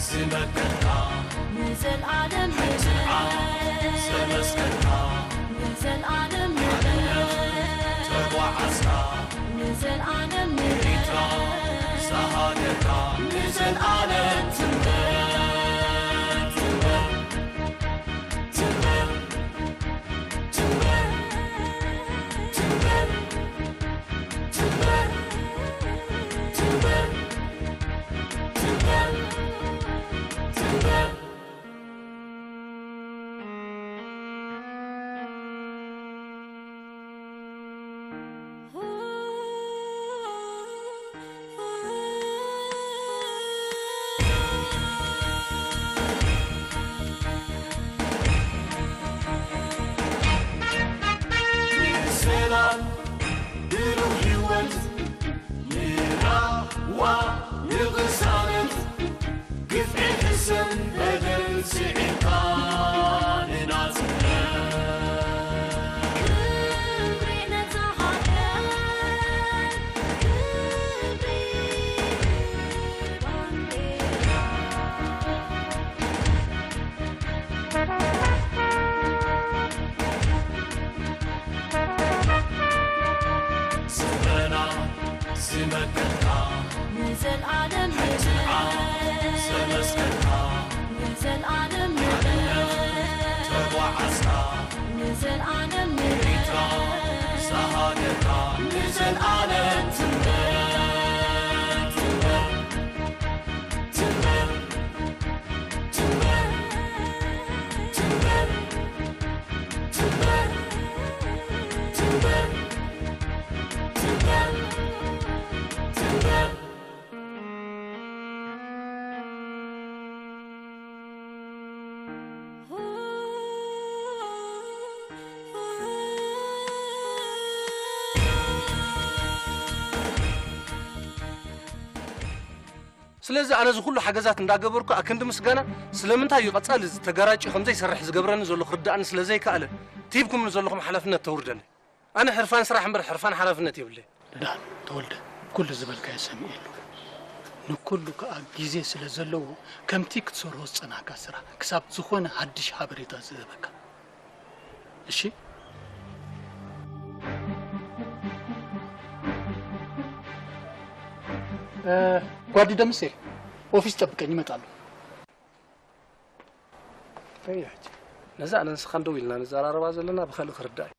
ዝመከርካ ንዘልኣለም ንዓይ ዘመስከርካ ንዘልኣለም ንዓይ ተጓዓዝካ ንዘልኣለም ንዓይ ዝሃገርካ ንዘልኣለም ትንበር ትንበር ትንበር ትንበር ትንበር ትንበር ትንበር ሰላም ብሩህ ህይወት ንራህዋ ንቕሳነት ግፍዒ ሕሰም በደል ስዒርካ ንናጽነት ክብሪ ነታ ሃገር ክብሪ ባንዴራ ስረና ዝመከትካ ንዘልኣለም ንዓይ ዘመስከርካ ንዘልኣለም ንዓይ ተጓዓዝካ ንዘልኣለም ንዓይ ዝሃገርካ ንዘልኣለም ትንበር ትንበር ትንበር ትንበር ትንበር ትንበር ትንበር ትንበር ትንበር ስለዚ ኣነ እዚ ኩሉ ሓገዛት እንዳገበርኩ ኣክንዲ ምስጋና ስለምንታይ እዩ ቀጻሊ እዚ ተጋራጭ ከምዘይሰርሕ ዝገብረኒ ዘሎ ክርድኣኒ ስለ ዘይከኣለ እቲ ሂብኩምኒ ዘለኹም ሓላፍነት ተውርደኒ ኣነ ሕርፋን ስራሕ እምበር ሕርፋን ሓላፍነት የብለይ ዳን ተወልደ ኩሉ ዝበልካዮ ሰሚኤ ኣለኹ ንኩሉ ከኣ ግዜ ስለ ዘለዎ ከምቲ ክትሰርሆ ዝጸናሕካ ስራሕ ክሳብ ዝኾነ ሓድሽ ሓበሬታ ዝህበካ እሺ እ፣ ጓዲ ደምሴ ኦፊስ ጠብቀኝ ይመጣሉ ነዛ ኣነ ንስኻን ደው ኢልና ንዘራረባ ዘለና ብኻልእ ክርዳእ እዩ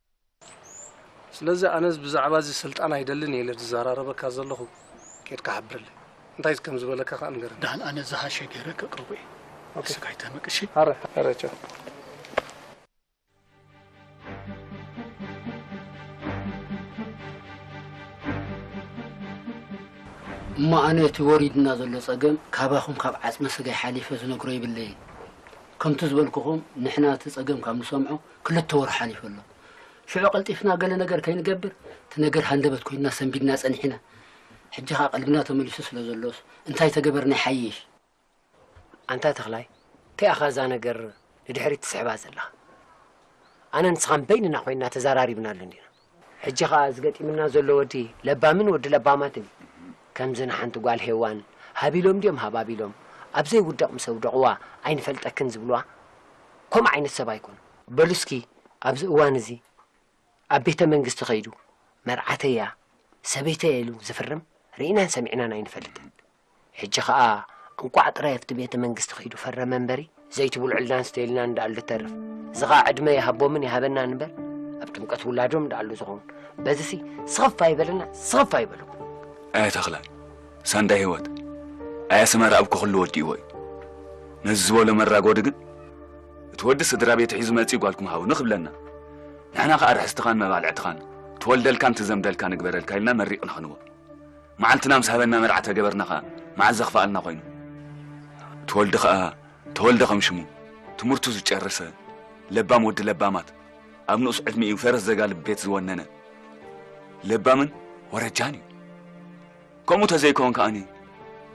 ስለዚ ኣነስ ብዛዕባ እዚ ስልጣን ኣይደልን እየ ኢለ ዝዘራረበካ ዘለኹ ኬድካ ሓብረለይ እንታይ ከም ዝበለካ ከዓ ንገረኒ ዳን ኣነ ዝሓሸ ገይረ ከቅርቦ እየ እስካ ይተመቅ እሺ ኣረ ኣረ ቻው እሞ ኣነ እቲ ወሪድና ዘሎ ጸገም ካባኹም ካብ ዓጽመ ስጋይ ሓሊፈ ዝነግሮ የብለይን። ከምቲ ዝበልኩኹም ንሕና እቲ ጸገም ካብ ንሰምዖ ክልተ ወርሒ ሓሊፉ ኣሎ። ሽዑ ቀልጢፍና ገለ ነገር ከይንገብር እቲ ነገር ሃንደበት ኮይንና ሰንቢድና ጸኒሕና። ሕጂ ኸኣ ቀልብና ተመሊሱ ስለ ዘሎስ እንታይ ተገበርና ይሓይሽ? ኣንታ ተኽላይ፣ እንታይ ኢኻ እዛ ነገር ንድሕሪት ትስሕባ ዘለኻ? ኣነን ንስኻን በይንና ኮይንና ተዘራሪብናሉ እንዲና። ሕጂ ኸኣ እዚ ገጢምና ዘሎ ወዲ ለባምን ወዲ ለባማትን እዩ። ከምዚ ንሓንቲ ጓል ሄዋን ሃቢሎም ድዮም ሃባቢሎም ኣብ ዘይውደቕ ምስ ኣውደቕዋ ኣይንፈልጠክን ዝብልዋ ከምኡ ዓይነት ሰብ ኣይኮኑን። በሉ እስኪ ኣብዚ እዋን እዚ ኣብ ቤተ መንግስቲ ከይዱ መርዓተይ እያ ሰበይተይ እያ ኢሉ ዝፍርም ርኢናን ሰሚዕናን ኣይንፈልጥን። ሕጂ ኸኣ እንቋዕ ጥራይ ኣብቲ ቤተ መንግስቲ ከይዱ ፈረመ እምበሪ ዘይቲ ብልዑልናን ስተይልናን ደኣሉ ዝተርፍ። እዚ ኸኣ ዕድመ ይሃቦምን ይሃበናን እምበር ኣብ ጥምቀት ውላዶም ደኣሉ ዝኾውን። በዚሲ ስኽፍ ኣይበለና ስኽፍ ኣይበለኩም። ኣየ ተኽላይ፣ ሳንዳይ ህይወት፣ ኣየ ኣስመራ እብኮ ኩሉ ወዲእዎ እዩ። ነዚ ዝበሎ መራጎዲ ግን እቲ ወዲ ስድራ ቤቱ ሒዙ መጺኡ ጓልኩም ሃቡኒ ክብለና፣ ንሕና ከኣ ርሕስትኻን መባልዕትኻን ትወልደልካን ትዘምደልካ ንግበረልካ ኢልና መሪቕና ክንዎ። መዓልትና ምስ ሃበና መርዓ ተገበርና ኸኣ መዓዝ ዘኽፍኣልና ኮይኑ። ትወልዲ ኸኣ ተወልደ ከም ሽሙ ትምህርቱ ዝጨረሰ ለባም ወዲ ለባማት ኣብ ንኡስ ዕድሚኡ ፈረስ ዘጋልብ ቤት ዝወነነ ለባምን ወረጃን እዩ። ከምኡ ተዘይኮን ከኣኒ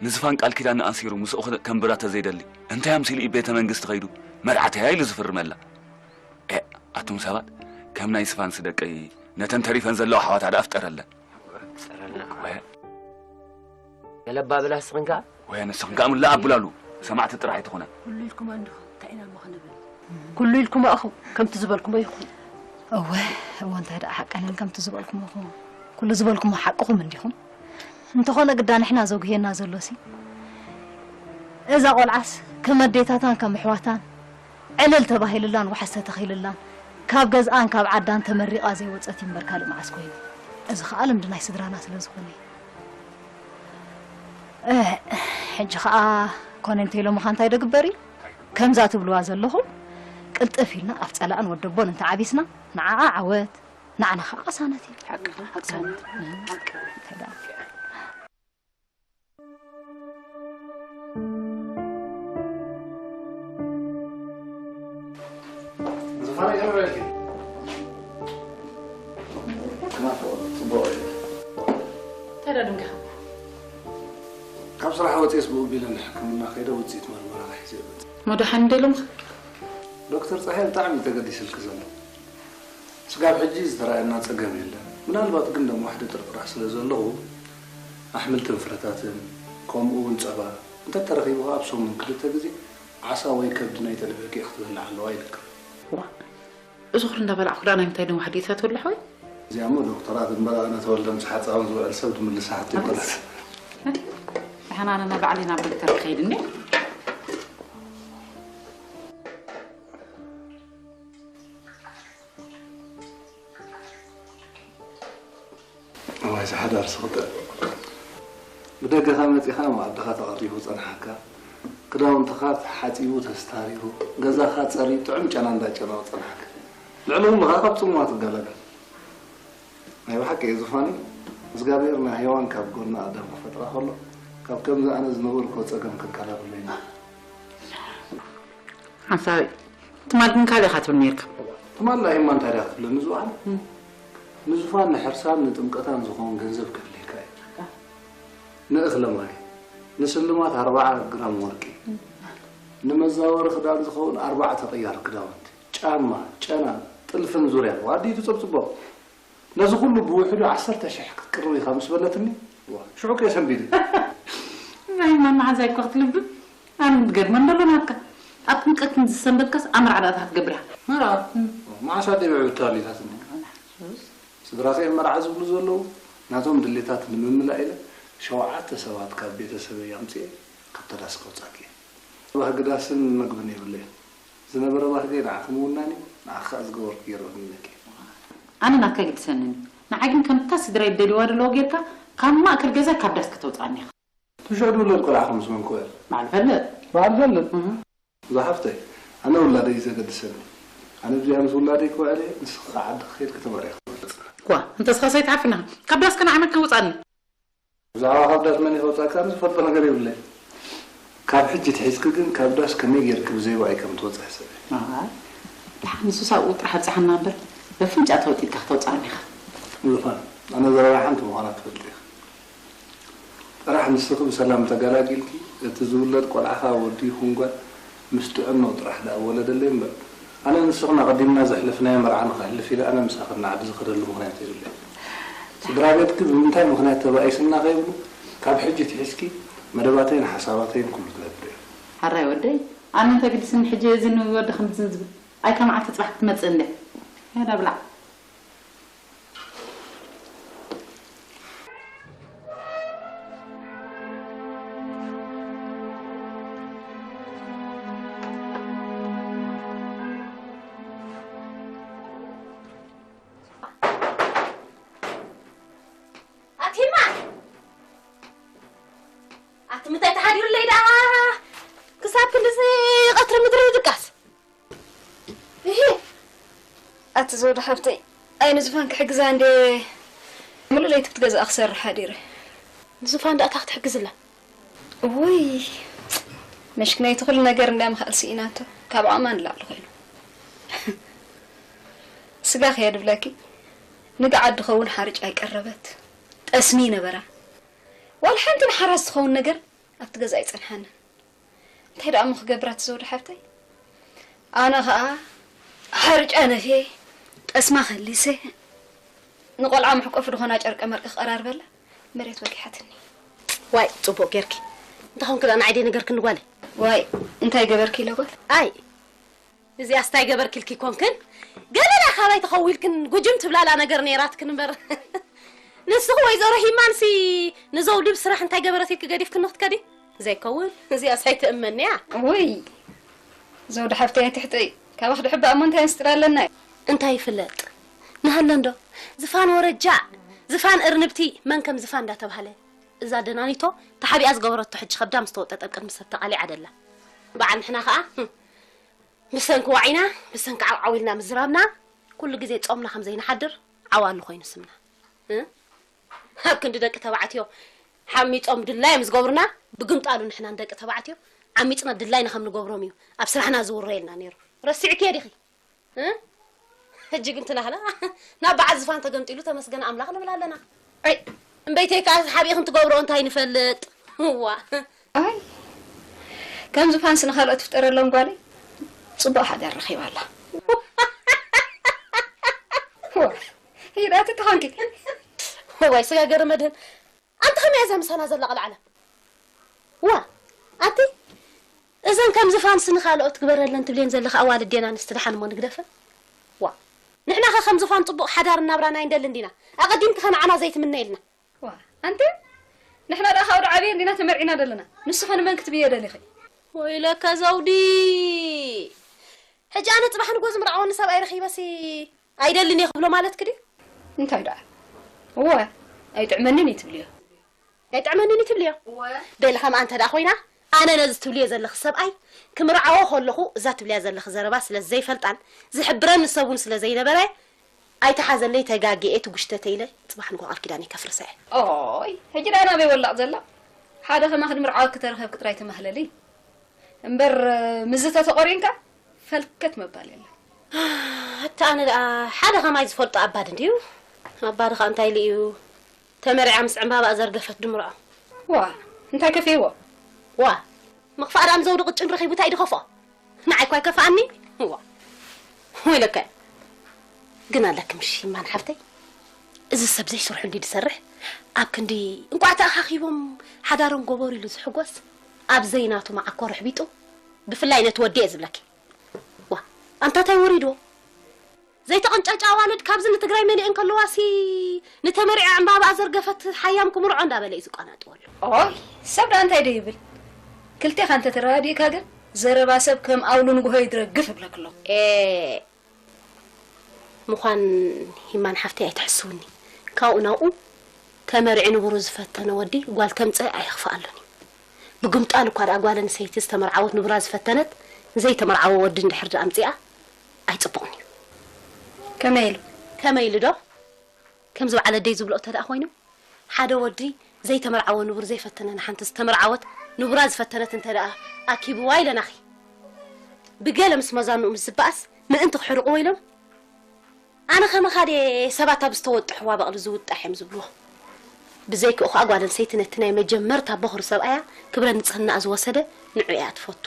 ንዝፋን ቃል ኪዳን ኣሲሩ ምስኡ ከንብራ ተዘይደሊ እንታይ ኣምሲሉ እዩ ቤተ መንግስቲ ኸይዱ መርዓተያ ኢሉ ዝፍርመላ? ኤእ ኣቱም ሰባት ከም ናይ ዝፋንሲ ደቀይ ነተን ተሪፈን ዘለዋ ኣሕዋታ ደኣ ፍጠረለን። ገለ ኣባብላ ስኽን ከኣ ወያ ንስኽን ከኣ ምላእ ኣብላሉ ሰማዕቲ ጥራሕ ኣይትኹና። ኩሉ ኢልኩም እንዲኹም እንታይ ኢና እሞ ክንብል? ኩሉ ኢልኩም ኣኹም ከምቲ ዝበልኩሞ ይኹን። እወ እወ እንታይ ደኣ ሓቀንን ከምቲ ዝበልኩሞ ይኹን። ኩሉ ዝበልኩሞ ሓቅኹም እንዲኹም። እንተኾነ ግዳ ንሕና ዘጉህየና ዘሎሲ እዛ ቆልዓስ ከም ኣዴታታን ከም ኣሕዋታን ዕልል ተባሂልላን ዋሕስ ተተኺልላን ካብ ገዝኣን ካብ ዓዳን ተመሪቓ ዘይወፀት እዩ እምበር ካልእ መዓስ ኮይኑ። እዚ ኸዓ ልምዲ ናይ ስድራና ስለ ዝኾነ እዩ። ሕጂ ኸዓ ኮነ እንተ ኢሎምኻ እንታይ ዶ ግበር እዩ? ከምዛ ትብልዋ ዘለኹም ቅልጥፍ ኢልና ኣፍ ፀላእን ወደቦን እንተዓቢስና ንዓኣ ዓወት ንዓና ኸዓ ቅሳነት እዩ። ሓቂ ሓቂ ሓቂ እንታይ ደኣ? እንታይ ደኣ ደንጊኻ? ካብ ስራሕ ወፂኤስ ብኡ ቢለ ንሕክምና ከይደ ውፅኢት መርመራ ሒዘ እየ መፂእ። መድሓኒ ዶ ኢሎምኻ? ዶክተር ፀሃየ ብጣዕሚ እዩ ተገዲስልኪ ዘሎ። ስጋብ ሕጂ ዝተራእየና ፀገም የለን። ምናልባት ግን ደም ዋሕዲ ጥርጥራት ስለ ዘለኹ ኣሕምልትን ፍረታትን ከምኡ እውን ፀባ እንተተረኺቡ ኣብ ሰሙን ክልተ ግዜ ዓሳ ወይ ከብዲ ናይ ጠለበኪ ክትበልዓ ኣለዋ ኢለካ። ዋእ እዚ ኩሉ እንዳበላዕኩ ደኣ ናይ ምንታይ ደም ዋሕዲ እየ ትብልሕ ወይ? እዚኣ እሞ ዶክተራት እምበር ኣነ ተወልደ ምስ ሓፃውን ዝውዕል ሰብ ድምልሳ ሕቶ ኣይኮነትን። ደሓን ኣነ ባዕለይ ናብ ዶክተር ክኸይድ እንዴ። እዋይ እዚ ሓዳር ስኽትእ። ብደገኻ መጺኻ መኣድኻ ተቐሪቡ ጸንሓካ፣ ክዳውንትኻ ተሓጺቡ ተስታሪሩ፣ ገዛኻ ጸርዩ ጥዑም ጨና እንዳጨነወ ጸንሓካ። ልዕሊ ኩሉ ኸኣ ካብ ጽምዋ ትገላገል። ናይ ብሓቂ እየ ዙፋነይ፣ እግዚኣብሔር ንሄዋን ካብ ጎኒ ኣዳም ክፈጥራ ከሎ ካብ ከምዚ ኣነ ዝነበርክዎ ጸገም ከገላግለኒ። ሓንሳብ ትማል ግን ካልእ ኢኻ ትብል ነይርካ። ትማል ላሂማ እንታይ ድያ ክትብለኒ ዝውዓል? ንዙፋን ንሕርሳን ንጥምቀታን ዝኸውን ገንዘብ ከድልየካ እዩ። ንእኽለ ማይ፣ ንስልማት ኣርብዓ ግራም ወርቂ፣ ንመዛወሪ ክዳን ዝኸውን ኣርባዕተ ቅያር ክዳውንቲ፣ ጫማ፣ ጨና፣ ጥልፍን ዙርያን፣ ዋዲ ትጽብጽቦ። ነዚ ኩሉ ብውሕዱ ዓሰርተ ሽሕ ክትቅርብ ኢኻ ምስ በለትኒ፣ ሽዑ ከ ሰንቢደ። ናይ ማን መሓዛይ እኳ ክትልብም ኣነ ምትገርመን ደሎ ናትካ ኣብ ጥምቀት ዝሰንበትካስ ኣመርዓ ዳታ ክትገብር ኢኻ። መርዓ መዓስ ኣደ ብዕብታ ኣሊታትኒ። ስድራኺ እዮም መርዓ ዝብሉ ዘለዉ ናቶም ድሌታት ንምምላእ ኢለ ሸውዓተ ሰባት ካብ ቤተሰበይ ኣምፅኤ ካብታ ዳስ ከውፃኪ እየ። ባህጊ ዳስን መግብን የብለይን። ዝነበረ ባህገይ ንዓኺ ምውናን እዩ፣ ንዓኺ ከኣ ዝገበርኩ ገይረ እውንነኪ። ኣነ ናትካ ኣይግድሰንን እዩ። ንዓይ ግን ከምታ ስድራይ ዝደልይዋ ዘለዉ ጌርካ ካብ ማእከል ገዛይ ካብ ዳስ ከተውጽኣኒ ኢኻ። እቲ ሽዑ ዝውለድ ቆልዓኺ ምስ መን ክውዕል? በዓል ፈልጥ። በዓል ፈልጥ። እዛ ሓፍተይ፣ ኣነ ውላደይ እዩ ዘገድሰኒ። ኣነ ብዚኣ ምስ ውላደይ ክውዕል እየ፣ ንስኺ ከኣ ዓድኺ ከይድኪ ተመርዒኺ። ዋ፣ እንተስ ኻስ ኣይትሓፍን ኢኻ። ካብ ዳስ ከ ንዓይ መን ከውጽኣኒ? ብዛዕባ ካብ ዳስ መን ከውጻካ ዝፈልጦ ነገር የብለይን። ካብ ሕጂ ኣትሒዝኪ ግን ካብ ዳስ ከመይ ጌርኪ ብዘይ ብኣይ ከም ትወጺ ሕሰቢ። ኣሃ። ደሓን ንሱስ ኣብኡ ጥራሕ ኣብጽሓና እምበር፣ በፍንጫ ተወጢጥካ ክተውጽኣኒ ኢኻ። ዙፋን፣ ኣነ ዘረባ ሓንቲ ምዃና ትፈልጢ ኢኺ። ጥራሕ ንስኺ ብሰላም ተገላጊልኪ፣ እቲ ዝውለድ ቆልዓኻ ወዲ ይኹን ጓል፣ ምስ ጥዕንኡ ጥራሕ ደኣ ወለደለይ እምበር፣ ኣነ ንስኽን ኣቐዲምና ዘሕለፍናዮ መርዓ ንኸሕልፍ ኢለ ኣነ ምሳኽን ንዓዲ ዝኸደሉ ምኽንያት የብለይን። ስድራ ቤትኪ ብምንታይ ምኽንያት ተባኢስና ከይብሉ፣ ካብ ሕጂ ኣትሒዝኪ መደባተይን ሓሳባተይን ኩሉ ትነብሪ ኢኺ። ሕራይ ወደይ፣ ኣነ እንታይ ግድስኒ ሕጂ እዚ ንወዲ ከምዝን ዝብል፣ ኣይ ካብ መዓልቲ ጽባሕ ክትመጽእ እንድያ። ያዳ ብላዕ። ኣቲማ ኣቲ ምንታይ ተሓዲሩለይ ደኣ ክሳብ ክንድዚ ቀትሪ ምድሪ ድቃስ። እሂ፣ ኣቲ ዘውዲ ሓብተይ፣ ኣይ ንዝፋን ክሕግዛ እንዴ ሙሉእ ለይቲ ክትገዝኣ ክሰርሕ ሓዲረ። ንዝፋን ደኣ እንታይ ክትሕግዝላ? እውይ፣ መሽክነይቲ ኩሉ ነገር እንዳ ምኽኣል ስኢናቶ፣ ካብ ዓቕማ ንላዕሊ ኮይኑ። ስጋ ከየ ድብለኪ፣ ንግዓት ድኸውን ሓርጭ ኣይቀረበት፣ ጠስሚ ይነበራ። ዋላ ሓንቲ ንሓራስ ትኸውን ነገር ኣብቲ ገዛ ኣይጸንሓንን። እንታይ ደኣ እሞ ክገብር ኣቲ ዘውዲ ሓብተይ? ኣነ ኸኣ ሓርጫ ነፍየ፣ ጠስማ ከሊሰ፣ ንቖልዓ መሕቆፊ ዝኾና ጨርቀ መርቂ ክቐራርበላ መሬት ወጊሓትኒ። ዋይ፣ ጽቡቕ ጌርኪ። እንተኾንኪ ደኣ ንዓይ ደይነገርክኒ ጓለይ? ዋይ እንታይ ገበርኪ ኢለ ጓል? ኣይ እዚኣስ እንታይ ገበርኪልኪ ኮንክን? ገለላ ካባይ ተኸዊልክን ጉጅም ትብላላ ነገር ነይራትክን እምበር። ንስኺ ወይዘሮ ሂማንሲ ንዘውዲ ብስራሕ እንታይ ገበረትልኪ ገዲፍክኒ ክትከዲ? ዘይከውን እዚኣስ ኣይትእመንያ። ውይ ዘውዲ ሓፍተይ ኣይትሕጠይ። ካባኽ ድሕባእ እሞ እንታይ ምስጢር ኣለና እዩ? እንታይ ይፍለጥ ንሃለ እንዶ ዝፋን ወረጃዕ ዝፋን እርንብቲ መን ከም ዝፋን እንዳተባህለ እዛ ደናኒቶ ተሓቢኣ ዝገበረቶ ሕጂ ከብዳ ምስ ተወጠጠ ቅድሚ ሰብ ተቓሊዓ ደላ በዓል ንሕና ኸኣ ብሰንኪ ዋዒና ብሰንኪ ዓውዓው ኢልና ምዝራብና ኩሉ ግዜ ጾምና ከም ዘይንሓድር ዓዋሉ ኮይኑ ስምና እ? ኣብ ክንዲ ደቂ ተባዕትዮ ሓሚጾም ድላዮም ዝገብሩና ብግምጣሉ ንሕና ንደቂ ተባዕትዮ ዓሚጽና ድላይና ከም ንገብሮም እዩ ኣብ ስራሕና ዝውረየልና ነይሩ ረሲዕክዮ ዲኺ እ? ሕጂ ግን ትናህና ናብ በዓል ዝፋን ተገምጢሉ ተመስገን ኣምላኽ ንብል ኣለና ኣይ እምበይተይ ከኣ ሓቢእኽን ትገብርኦ እንታይ ንፈልጥ እዋ ኣይ ከም ዝፋንስ ንኻልኦት ትፍጠረሎም ጓለይ ጽቡቕ ሓዳር ረኺባ ኣላ። ዋ፣ ይዳቲ ተኾንኪ። ዋይ ስጋ ገረ መድህን ኣንቲ ከመይ እያ እዛ ምሳና ዘላ ቀልዓላ ዋ ኣቲ እዘን ከም ዝፋንስ ንኻልኦት ግበረለን ትብልየን ዘለኻ ኣዋልድ ዴና ኣንስቲ ደሓን እሞ ንግደፈን ዋ ንሕና ኸ ከም ዝፋን ጽቡቕ ሓዳር እናብራና ኣይንደልን ዲና ኣቐዲምኪ ኸ ንዓና ዘይትምነየልና ዋ ኣንቲ ንሕና ደኣ ካብ ዓብየን ዲና ተመርዒና ዘለና ንሱ ኸ ንመን ክትብዮ ደሊኺ ወይለከ ዘውዲ ሕጂ ኣነ ጽባሕ ንጎ ዝምርዓወኒ ሰብኣይ ረኺበሲ ኣይደልን እየ ክብሎ ማለትኪ ድዩ እንታይ ደኣ እወ ኣይጥዕመንን እዩ ትብልዮ ኣይጥዕመንን እዩ ትብልዮ በሊ ከምኣ እንተ ደኣ ኮይና ኣነ ነዚ ትብልዮ ዘለኺ ሰብኣይ ክምርዓዎ ከለኹ እዛ ትብልያ ዘለኺ ዘረባ ስለ ዘይፈልጣን ዝሕብረኒ ሰብውን ስለ ዘይነበረ ኣይትሓዘለይ ተጋጊኤ ትጉሽተተ ኢለ ጽባሕ ንጎ ቃል ኪዳነይ ከፍርሰ እየ ኦይ ሕጂ ደኣ ናበይ ወላቕ ዘላ ሓደ ከማኺ ድምርዓወኪ ተረኸብኪ ጥራይ ተማህለሊ እምበር ምስዚ ተተቖሪንካ ፈልከት ምባል የለን። ኣታ ኣነ ደኣ ሓደ ኸማይ ዝፈልጦ ኣባዲ እንድዩ። ኣባዲ ኸኣ እንታይ ኢሉ እዩ ተመርዕያ ምስ ዕምባባኣ ዘርገፈት ድምርዖ። ዋእ እንታይ ከፊእዎ? ዋእ ምኽፋእ ደኣ ንዘውዲ ቅጭን ረኺቡ እንታይ ድኸፍኦ? ንዓይ እኳ ኣይከፍኣኒ። ዋእ ወይለከ። ግን ኣለኪ ምሽ ይማን ሓፍተይ። እዚ ሰብ ዘይስርሑ እንዲ ዝሰርሕ ኣብ ክንዲ እንቋዕ ተኣኻኺቦም ሓዳሮም ጎበሩ ኢሉ ዝሕጎስ ኣብ ዘይናቱ መዓኮር ኣሕቢጡ ብፍላይ ነቲ ወዲ እየ ዝብለኪ። ዋ ኣንታ ታይ ወሪድዎ ዘይተቐንጫጫ ኣዋልድ ካብዚ ንትግራይ መሊኤን ከለዋሲ ንተመሪዐ ዕምባባኣ ዘርገፈት ሓያም ክምርዖ እንዳበለ እዩ ዝቋናጥወሉ። ኦይ ሰብ ደኣ እንታይ ዶ ይብል ክልቴኻ እንተተረዳዲእካ ግን ዘረባ ሰብ ከም ኣውሎ ንጉሆ ይድረግፍ እብለክሎ። ኤእ ምዃን ሂማን ሓፍተይ ኣይትሕስውኒ ካብኡ ናብኡ ተመሪዑ ንቡሩ ዝፈተነ ወዲ ጓል ተምፅእ ኣየኽፍኣሉን እዩ ብግምጣል እኳ ደኣ ጓል ኣንሰይቲ ዝተመርዓወት ንቡራ ዝፈተነት ዘይተመርዓወ ወዲ እንድሕር ደኣ ኣምፂኣ ኣይፅቡቕን እዩ ከመይ ኢሉ ከመይ ኢሉ ዶ ከምዚ በዓል ኣደይ ዝብልኦ ተደኣ ኮይኑ ሓደ ወዲ ዘይተመርዓወ ንቡር ዘይፈተነ ንሓንቲ ዝተመርዓወት ንቡራ ዝፈተነት እንተ ደኣ ኣኪብዋ ኢለናኺ። ብገለ ምስ መዛንኡ ምስ ዝበኣስ ምእንቲ ክሕርቕዎ ኢሎም ኣነ ከማኻ ድየ ሰባት ኣብ ዝተወጥሕዋ በቕሊ ዝውጣሕ እዮም ዝብልዎ። ብዘይክኡ ኸኣ ጓል ኣንሰይቲ ነቲ ናይ መጀመርታ ቦኽሪ ሰብኣያ ክብረ ንጽህናኣ ዝወሰደ ንዑ እያ ትፈቱ።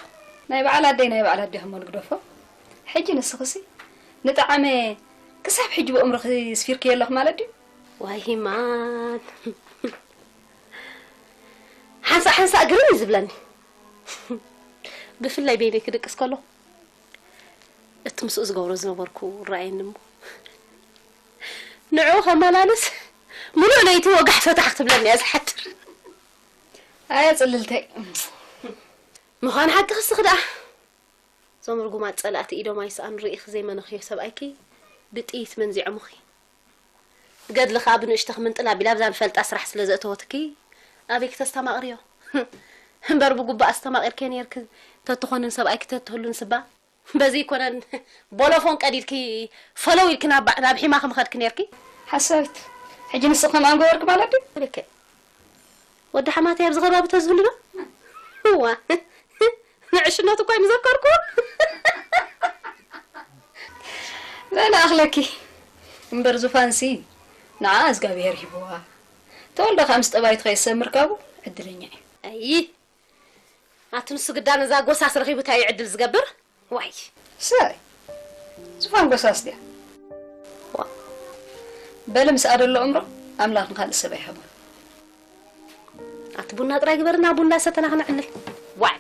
ናይ በዓል ኣደይ ናይ በዓል ኣዴኹም እሞ ንግደፎ። ሕጂ ንስኽሲ ንጠዓመ ክሳብ ሕጂ ብእምሮኺ ስፊርክዮ ኣለኺ ማለት ድዩ? ዋይ ሂማን ሓንሳእ ሓንሳእ ግርም እዩ ዝብለኒ ብፍላይ በይነይ ክድቅስ ከለኹ እቲ ምስኡ ዝገብሮ ዝነበርኩ ራእየኒ እሞ ንዕኡ ከመላልስ ምሉእ ለይቲ ወጋሕ ፈታሕ ክትብለኒ እያ ዝሓድር ኣየ ፅልልተይ ምዃን ሓቂ ክስኺ ደኣ እዞም ርጉማት ጸላእቲ ኢዶም ኣይስኣኑ ርኢኺ ዘይመነኽዮ ሰብኣይኪ ብጥይት መንዚዖምኺ። ብገድሊ ከኣ ብንእሽቶ ክምንጥል ኣቢላ ኣብዛ ንፈልጣ ስራሕ ስለ ዘእተወትኪ ኣበይ ክተስተማቕርዮ? እምበር ብጉባእ ኣስተማቒርክዮ ኔርኪ ተትኾንን ሰብኣይኪ ተትህሉንስ እባ በዚ ኣይኮነን ቦሎፎን ቀዲድኪ ፈለው ኢልኪ ናብ ናብ ሒማኺ ምኸድኪ ኔርኪ። ሓሳዊት ሕጂ ንስኺ ከምኣ ምገበርኪ ማለት ድዩ? ልክዕ። ወዲ ሓማተይ ኣብዚ ከባቢ ተዝህሉ ዶ? እዋ ንዕሽነቱ እኳ ኣይምዘከርኩ። በላ ኣኽለኪ እምበር ዙፋንሲ ንዓ እግዚኣብሄር ሂብዋ ተወልደ ከዓ ምስ ጠባይቱ ከይሰምር ካብኡ ዕድለኛ እዩ። ኣይ ኣቲ ንሱ ግዳ ነዛ ጎሳስ ረኺቡ እንታይ እዩ ዕድል ዝገብር? ዋይ ሰይ ዝፋን ጎሳስ ድያ? በሊ ምስኣ ደሎ እምሮ ኣምላኽ ንኻልእ ሰብ ኣይሃቦን። ኣቲ ቡና ጥራይ ግበርና ቡና ሰተና ክነዕልል ዋይ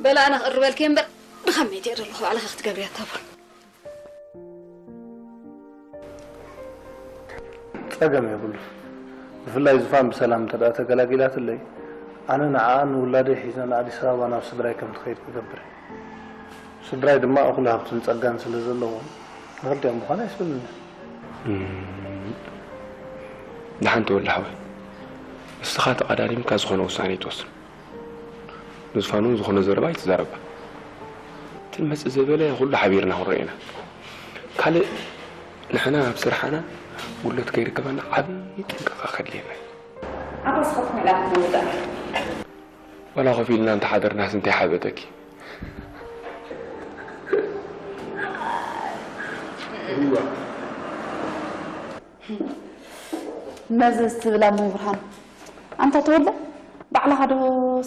በላ ኣነ ክቕርበልኪ እምበር ድኻመይ እየ ዘለኹ፣ ባዕልኻ ክትገብርያ እታ ቡን። ጸገም የብሉ። ብፍላይ ዙፋን ብሰላም እንተ ደኣ ተገላጊላትለይ፣ ኣነ ንዓኣን ንውላደይ ሒዘ ንኣዲስ ኣበባ ናብ ስድራይ ከም ትኸይድ ክገብር እየ። ስድራይ ድማ እኹል ሃብትን ጸጋን ስለ ዘለዎም፣ ንኽልቲኦም ምዃን ኣይስእንን እየ። ደሓን ተወልደ ሓወይ፣ ንስኻ ተቐዳዲምካ ዝኾነ ውሳነ ኣይትወስን። ንዝፋኑ እውን ዝኾነ ዘረባ ኣይትዛረባ። እቲ መጽእ ዘበለ ኩሉ ሓቢርና ክንሪኦ ኢና። ካልእ ንሕና ኣብ ስርሓና ጉድለት ከይርከበና ዓብዪ ጥንቃቐ ከድልየና እዩ። ኣብ ራስኻ ትምዕላል ክትመውዳእ ዋላ ኮፍ ኢልና እንተሓደርናስ እንታይ ሓበጠኪ? መዘዝ ትብል ኣሞይ ብርሃኑ። ኣንታ ተወልደ፣ ባዕልኻ ዶ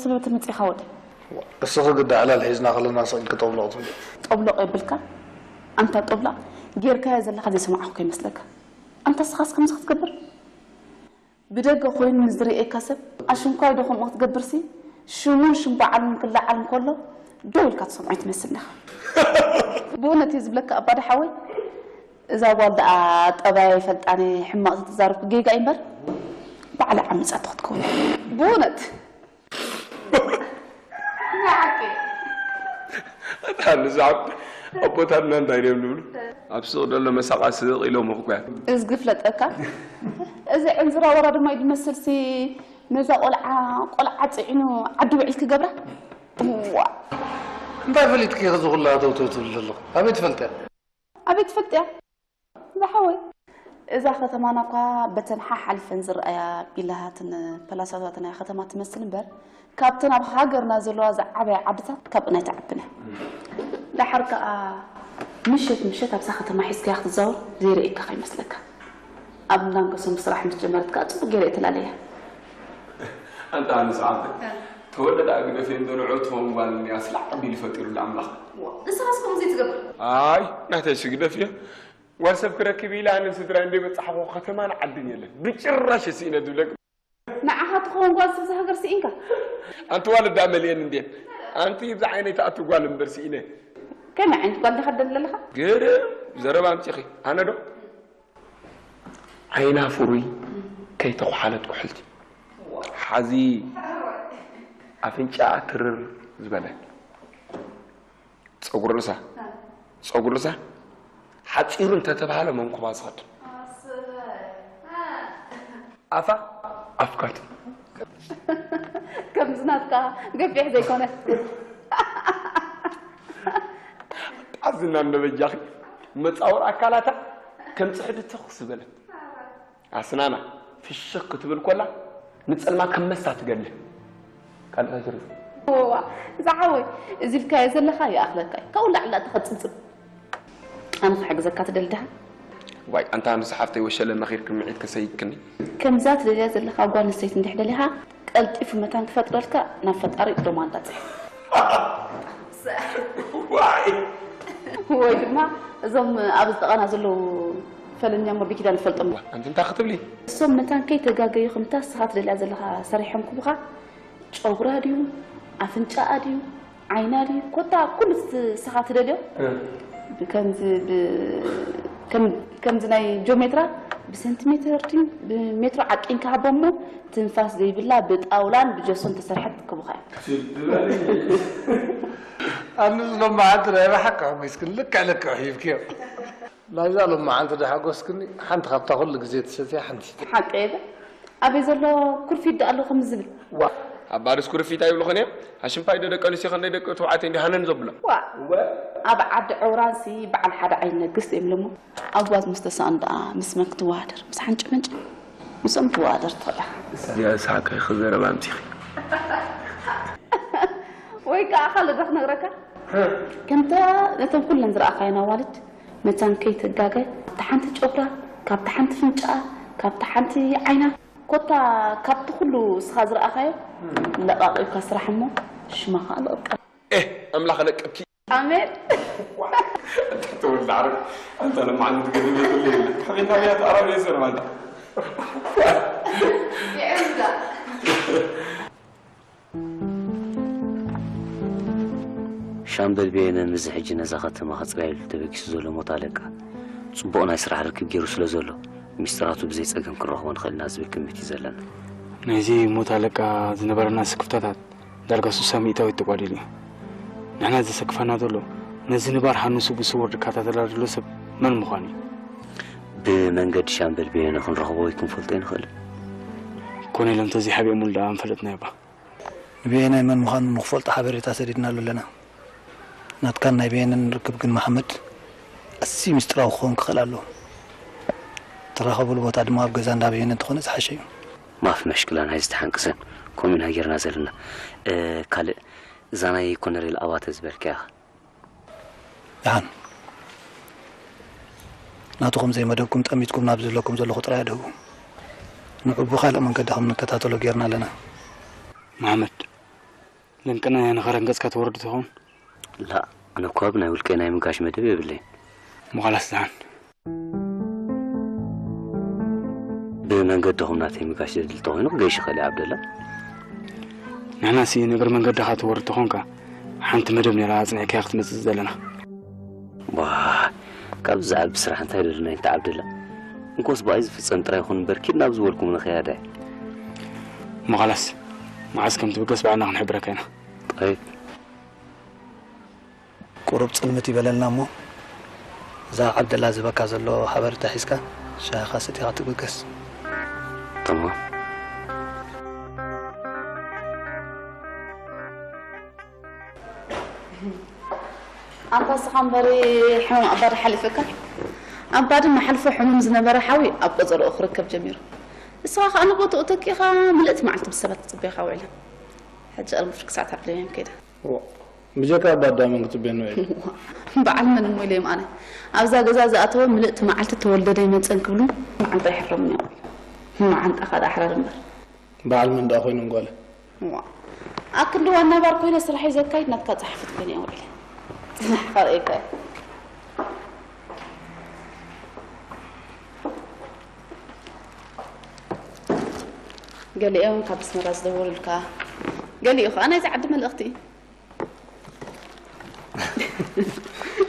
ስለ ትምጽኢኻ ወደ? እስኺ ግዳ ዕላል ሒዝና ከለና ስቕ ኢልኪ ጠብሎቕ ትብሊ። ጠብሎቕ የብልካ። ኣንታ ጠብላቕ፣ ጌርካዮ ዘለኻ ዘይሰማዕኹ ከይመስለካ። ኣንታ እስኻስ ከምዚ ክትገብር? ብደገ ኮይኑ ንዝርእየካ ሰብ ኣሽንኳይ ዶ ከምኡ ክትገብርሲ? ሽሙን ሽም በዓሉን ክለዓል እንከሎ ደው ኢልካ ትሰምዖ ኣይትመስልን ኢኻ። ብእውነት እየ ዝብለካ ኣባ ደሓወይ፣ እዛ ጓል ደኣ ጠባያ ይፈልጣን ሕማቕ ተተዛረብኩ ጌጋ እዩ እምበር ባዕላ ዓሚጻቶ ክትከውን። ብእውነት ኣታ ንዛዕብ ኣቦታትና እንታይ እዮም ዝብሉ? ኣብ ስቕ ደሎ መሳቓ ስቕ ኢሎም እኮ እያ። እዝጊ ፍለጠካ። እዚ ዕንዝራ ወራ ድማ እዩ ዝመስልሲ ነዛ ቆልዓ ቆልዓ ጽዒኑ ዓዲ ውዒል ክገብራ። ዋ እንታይ ፈሊጥኪ ኢኺ እዚ ኩሉ ሃተውተው ትብሊ ዘለኹ? ኣበይ ትፈልጥያ? ኣበይ ትፈልጥያ? ዝሓወይ እዛ ከተማና እኳ በተን ሓሓሊፈን ዝረኣያ ቢላታትን ፓላሳታትን እያ ከተማ ትመስል እምበር ካብተን ኣብ ሃገርና ዘለዋ ዝዓበያ ዓድታት ካብአን ኣይትዓብን እያ። ደሓር ከኣ ምሸት ምሸት ኣብዛ ከተማ ሒዝካያ ክትዛወር ዘይርእየካ ከይመስለካ። ኣብ እንዳንገሶም ስራሕ ምስ ጀመረት ከኣ ጽቡቕ ገይረ እየ ተላለያ። ኣንታ ኣነ ሰዓት ተወለዳ ግደፍ እንዶ ንዑ ትኸውን ጓል እኒኣ ስላዕ ኣቢሉ ፈጢሩላ ኣምላኽ። ንስኻስ ከምኡ ዘይትገብር። ኣይ ናተይ ስግደፍ እየ። ጓል ሰብ ክረክብ ኢለ ኣነ ስድራይ እንደ በጻሕኹ ከተማን ዓድን የለን። ብጭራሽ ስኢነ ዝብለክ። ንዓኻ ትኸውን ጓል ሰብ ዝሃገር ስኢንካ። ኣንቲ ዋልዳ መሊኤን እንዴ? ኣንቲ ብዛ ዓይነይ ትኣቱ ጓል እምበር ስኢነ። ከመይ ዓይነት ጓል ዲኻ ትደሊ ዘለኻ? ግርም ዘረባ ኣምጺኺ። ኣነ ዶ? ዓይና ፍሩይ ከይተኳሓለት ኩሕልቲ። ሓዚ ኣፍንጫኣ ትርር ዝበለ። ጸጉሪ ርእሳ ጸጉሪ ርእሳ ሓጺሩ እንተተባህለ መንኩባ ዝኸድ ኣፋ ኣፍካት ከምዚ ናትካ ገፊሕ ዘይኮነ ጣዝና እንዶ በጃኺ መጻወር ኣካላታ ከም ጽሕዲ ትኽ ዝበለት ኣስናና ፍሽኽ ክትብል ኮላ ንጸልማ ከም መስታ ትገድል ካልእ ኣይትርኢ። ዋ ዝሓወይ እዚ ኢልካዮ ዘለኻ ይኣኽለካ እዩ ካብኡ ላዕሊ ላእቲ ከትጽብጽብ ኣነ ክሕግዘካ ትደሊ ድኻ? ዋይ ኣንታ ኣነስ ሓፍተይ ወሸለ መኺርክኒ ምዒት ከሰይክኒ። ከምዛ ትደልያ ዘለኻ ጓል ኣንስተይቲ እንድሕር ደሊኻ ቀልጢፉ መታን ክፈጥረልካ ናብ ፈጣሪ ዶማንዳ ጽሕፍ። ዋይ ወይ ድማ እዞም ኣብ ዝጠቐና ዘለዉ ፈለኛ ሞቢኪዳ ንፈልጦም። ኣንቲ እንታይ ክትብሊ? እሶም መታን ከይተጋገዩ ከምታ እስኻ ትደልያ ዘለኻ ሰሪሖም ክቡኻ ጨጉራ ድዩ ኣፍንጫኣ ድዩ ዓይና ድዩ ኮታ ኩሉ እስኻ ትደልዮ ብከምዚ ከምዚ ናይ ጆሜትራ ብሰንቲሜትር ድዩ ብሜትሮ ዓቂንካ ሃቦሞ ትንፋስ ዘይብላ ብጣውላን ብጀሶን ተሰርሐት ክቡኻ ኣንስ ሎማዓንቲ ናይ ብሓቂ ኣመስግን ልክዕ ልክዕ ሂብክዮ ናይዛ ሎማዓንቲ ዶ ሓጎስክኒ ሓንቲ ካብታ ኩሉ ግዜ ትሰትያ ሓንቲ ሓቂ እየ ኣበይ ዘሎ ኩርፊት ዶ ኣሎ ከምዚ ዝብል ኣብ ባርስ ኩርፊት ኣይብልኹን እዮም ኣሽንፋይ ዶ ደቂ ኣንስትዮ ከንደይ ደቂ ተባዕትዮ እንዲ ሃነን ዘብሎ ኣብ ዓዲ ዕውራንሲ በዓል ሓደ ዓይነግስ እዮም ለሞ ኣጓዝ ምስ ተሳእኑ ደኣ ምስ መን ክትወዳደር ምስ ሓንጭ ምንጭ ምስኦም ትወዳደር ትኽእል እዚኣ ሳቀ ክዘረብ ኣምፂኺ ወይ ከዓ ካልእ ዶ ክነግረካ ከምታ ነተን ኩለን ዝረኣኻየን ኣዋልድ መታን ከይትጋገ ካብታ ሓንቲ ጨጉራ፣ ካብታ ሓንቲ ፍንጭኣ፣ ካብታ ሓንቲ ዓይና፣ ኮታ ካብቲ ኩሉ እስኻ ዝረኣኻዮ ለቓቒብካ ስራሕ እሞ ሽማ ኸኣ ልቕቀብ። ኤህ ኣምላኽ ለቅብኪ። ኣሜን። ተወልድ ዓረብ ኣንተ ለማዓንቲ ትገድም የብለ የለ ከመይ ታብያ ተኣራብ የሰር ማንታ። ይዕምዳ። ሻምበል በየነ ምስዚ ሕጂ ነዛ ከተማ ክጽርየሉ ተበጊሱ ዘሎ ሞት ኣለቃ፣ ጽቡቕ ናይ ስራሕ ርክብ ገይሩ ስለ ዘሎ፣ ሚስጥራቱ ብዘይ ጸገም ክንረኽቦ ንኽእል ኢና ዝብል ግምት እዩ ዘለና። ናይዚ ሞት ኣለቃ ዝነበረና ስክፍታታት ዳርጋ ስሳ ሚእታዊት ተጓዲሉ እዩ። ንሕና ዘሰክፈና ዘሎ፣ ነዚ ንባር ሃንሱ ብስውር ዝከታተላ ዘሎ ሰብ መን ምዃኑ እዩ። ብመንገዲ ሻምበል በየነ ክንረኽቦ ወይ ክንፈልጦ ይንኽእል። ኮነ ኢሎም እንተዘይሓቢኦምሉ ደኣ ምፈለጥናዮ እባ። ንበየናይ መን ምዃኑ ንኽፈልጦ ሓበሬታ ሰዲድናሉ ኣለና። ናትካን ናይ በየነን ርክብ ግን መሓመድ፣ ኣዝዩ ምስጢራዊ ክኸውን ክኽእል ኣለዎ። ትራኸቡሉ ቦታ ድማ ኣብ ገዛ እንዳ በየነ እንተኾነ ዝሓሸ እዩ። ማፍ መሽክላ ናይ ዝተሓንቅሰን ከምኡ ኢና ጌርና ዘለና። እ፣ ካልእ እዛ ናይ ኮነሬል ኣባተ ዝበልካያ። ደሓን። ናቱ ከም ዘይመደብኩም ጠሚትኩም ናብ ዝብለኩም ዘለኹ ጥራይ ኣድህቡ። ንዑ ብኻልእ መንገዲ ከም ንከታተሎ ጌርና ኣለና። መሓመድ፣ ለንቅና እያ ንኸረን ገጽካ ትወርድ ትኸውን? ላ፣ ኣነ እኳ ብናይ ውልቀይ ናይ ምጋሽ መደብ የብለይን። እሞ ኻላስ ደሓን። ብመንገድኹም ናተይ ምጋሽ ዘድሊ ተኾይኑ ክገይሽ ይኽእል እየ፣ ዓብደላ። ንሕናሲ ንእግሪ መንገድኻ ትወርድ ተኾንካ፣ ሓንቲ መደብ ነይራ ኣጽኒዕካያ ክትመጽእ ዘለና። ዋ፣ ካብዚ ዝዓቢ ስራሕ እንታይ ደለና እንተ ዓብደላ? እንኮስ ብኣይ ዝፍጸም ጥራይ ይኹን እምበር፣ ኪድ ናብ ዝበልኩም ንኸያዳ። እሞ ኻላስ፣ መዓስ ከም ትብገስ ባዕልና ክንሕብረካ ኢና። ጠይብ። ቁሩብ ጽልምት ይበለልና እሞ፣ እዛ ዓብደላ ዝበካ ዘሎ ሓበሬታ ሒዝካ ሻሂኻ ሰቲኻ ትብገስ። ተማም። ኣንታ እስኻ እምበሪ ሕሙም ኣባዲ ሓሊፈካ። ኣባዲ መሓልፎ ሕሙም ዝነበረ ሓዊ ኣብ ቆጸርኡ ክርከብ ጀሚሩ። እስኻ ከኣ ንቦትኡ ተኪኻ ምልእቲ መዓልቲ ብሰባት ትጽበየኻ ውዒላ። ሕጂ ቅድሚ ፍርቂ ሰዓት ኣብ ለብየም ከይደ። እዋ፣ ብጀካ ኣባ ኣዳምን ክጽበየኒ ውዒሉ። በዓል መን እሞ ኢለ እም ኣነ። ኣብዛ ገዛ ዝኣተወ ምልእቲ መዓልቲ ተወልደ ዶ ኣይመጸን ክብሉ መዓንጣ ይሕረሙኒ እዮም። መዓንጣኻ ደኣ ኣሕረር እምበር። በዓል መን ደኣ ኮይኖም ጓለ? እዋ፣ ኣክንዲ ዋና ባር ኮይነ ስራሐይ ዘካይድ ናትካ ጸሓፊት ኮይነ እየ ውዒለ። ጽናሕ ከርእየካ እየ። ገሊኦም ካብ ኣስመራ ዝደወሉልካ፣ ገሊኡ ከኣ ናይዚ ዓዲ መልእኽቲ።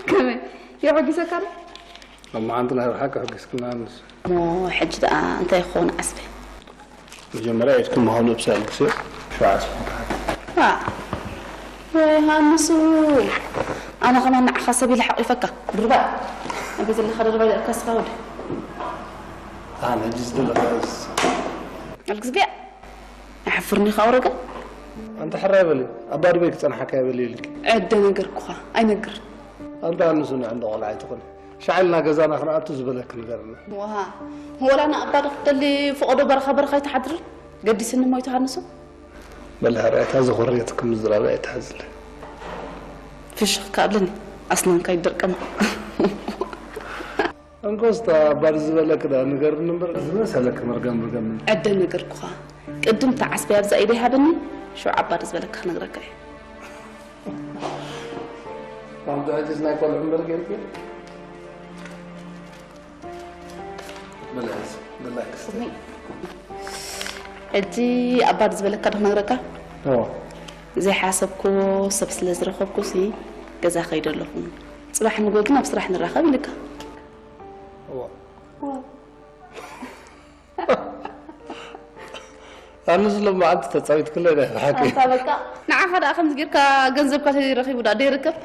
ከመይ? የሐጒሰካ ዶ? ኣብ መዓንቲ ናይ ርሓቅ ኣሐጒስክና ንሱ። እሞ ሕጂ ደኣ እንታይ ክኸውን ዓስበ? መጀመርያ ኢድኩም ሃው ነብሲ ኣልግስዮ። ሸዓ ስፍንታት። ዋ፣ ወይ ሃንሱ። ኣነ ከማን ንዓኻ ሰብ ኢለ ሓቂፈካ። ድርባይ። ኣበይ ዘለኻ ድርባይ ደኣ ካስኻ ወደ። ኣነ ሕጂ ዝደለኻ እስ። ኣልግስግያ። ኣሕፍርኒ ኻውረገ። ኣንተ ሕራይ በሊ። ኣባ ድበይ ክጸንሓካ ይበሊ ኢልኪ። ዕደ ነገርኩኻ። ኣይነግር። ኣንተ ሃንሱ ንዕንዶ ቆልዓ ኣይትኹን። ሻዕልና ገዛና ክንኣቱ ዝበለክ ንገርና። ዋሃ፣ ወላ ንኣባ ዶ ክትደሊ ፍቐዶ በረኻ በረኻ ኣይትሓድርን? ገዲስኒ ሞይቱ ሃንሱ? በል፣ ሕራይ፣ እታ ዝኾረየትክ ምዝራብ ኣይትሓዝለ። ፍሽኽ ከኣብለኒ፣ ኣስናንካ ይደርቀማ። እንኮስታ ኣባዲ ዝበለክ ዳ ንገርኒ እምበር፣ ዝመሰለክ መርገም ርገምኒ። ዕደ ነገርኩኻ። ቅድም ተዓስበይ ኣብዛ ኢደይ ሃበኒ፣ ሽዑ ኣባዲ ዝበለካ ክነግረካ እየ። ከምዚ ሕጂስ ናይ ቆልዑ እምበር ጌርኪ? ብልዕስ፣ ብላክስ። ስሚ፣ ሕጂ ኣባዲ ዝበለካ ዶ ክነግረካ? እዎ። ዘይሓሰብክዎ ሰብ ስለ ዝረኸብኩሲ ገዛ ከይደ ኣለኹ። ጽባሕ ንግሆ ግን ኣብ ስራሕ ንራኸብ ኢልካ። እዎ። እዎ። ኣነ ስለ መዓልቲ ተጻዊት ክለ ናይ ብሓቂ። ኣንታ በቃ፣ ንዓኻ ደኣ ከምዚ ጌርካ ገንዘብካ ተዘይረኺቡ ደኣ ደይርከብ?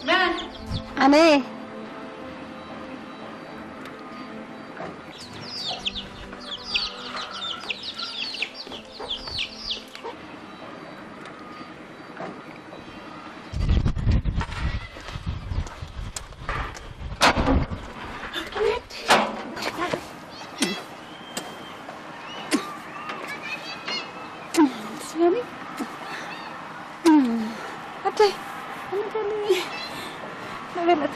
መን? ኣነ። ኣደይ፣ ኣነተኒ ነበለት።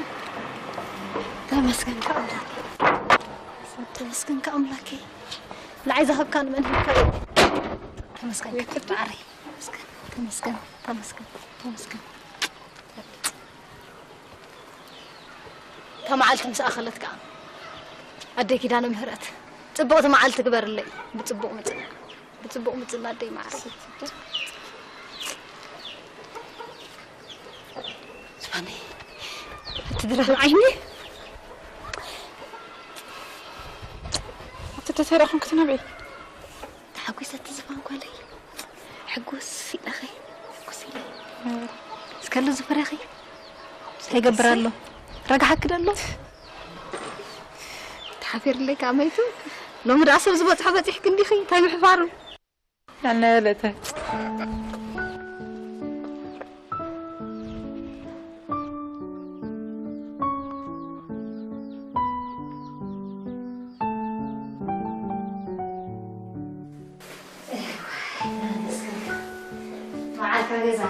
ተመስገን ከኣምላክ፣ ተመስገን ከኣምላክ። ንዓይ ዝሃብካ ንመን ህብካ? ተመስገን ከኣምላክ። ተመስገን፣ ተመስገን፣ ተመስገን፣ ተመስገን። እታ መዓልቲ ምስ ኣኸለት ከኣ ኣደይ ኪዳነ ምህረት፣ ጽብቕቲ መዓልቲ ግበርለይ። ብጽቡቕ ምጽና፣ ብጽቡቕ ምጽና ኣደይ ማዕረይ። ዝፋነይ፣ እቲ ድራር ዓይኒ እቲ ተተረኹም ክትነብዒ። ተሓጒሰ እቲ ዝፋን ጓለይ። ሕጉስ ኢለኺ፣ ሕጉስ ኢለ። እስከ ሉ ዝፈረኺ እንታይ ይገብር ኣሎ? ረግሓኪ ዶ ኣሎ? ተሓፊርለይ ከኣ መይቱ። ሎሚ ደኣ ሰብ ዝበጽሖ በጺሕኪ እንዲኺ፣ እንታይ ምሕፋሩ? ኣነለተ። መዓልካ ገዛ።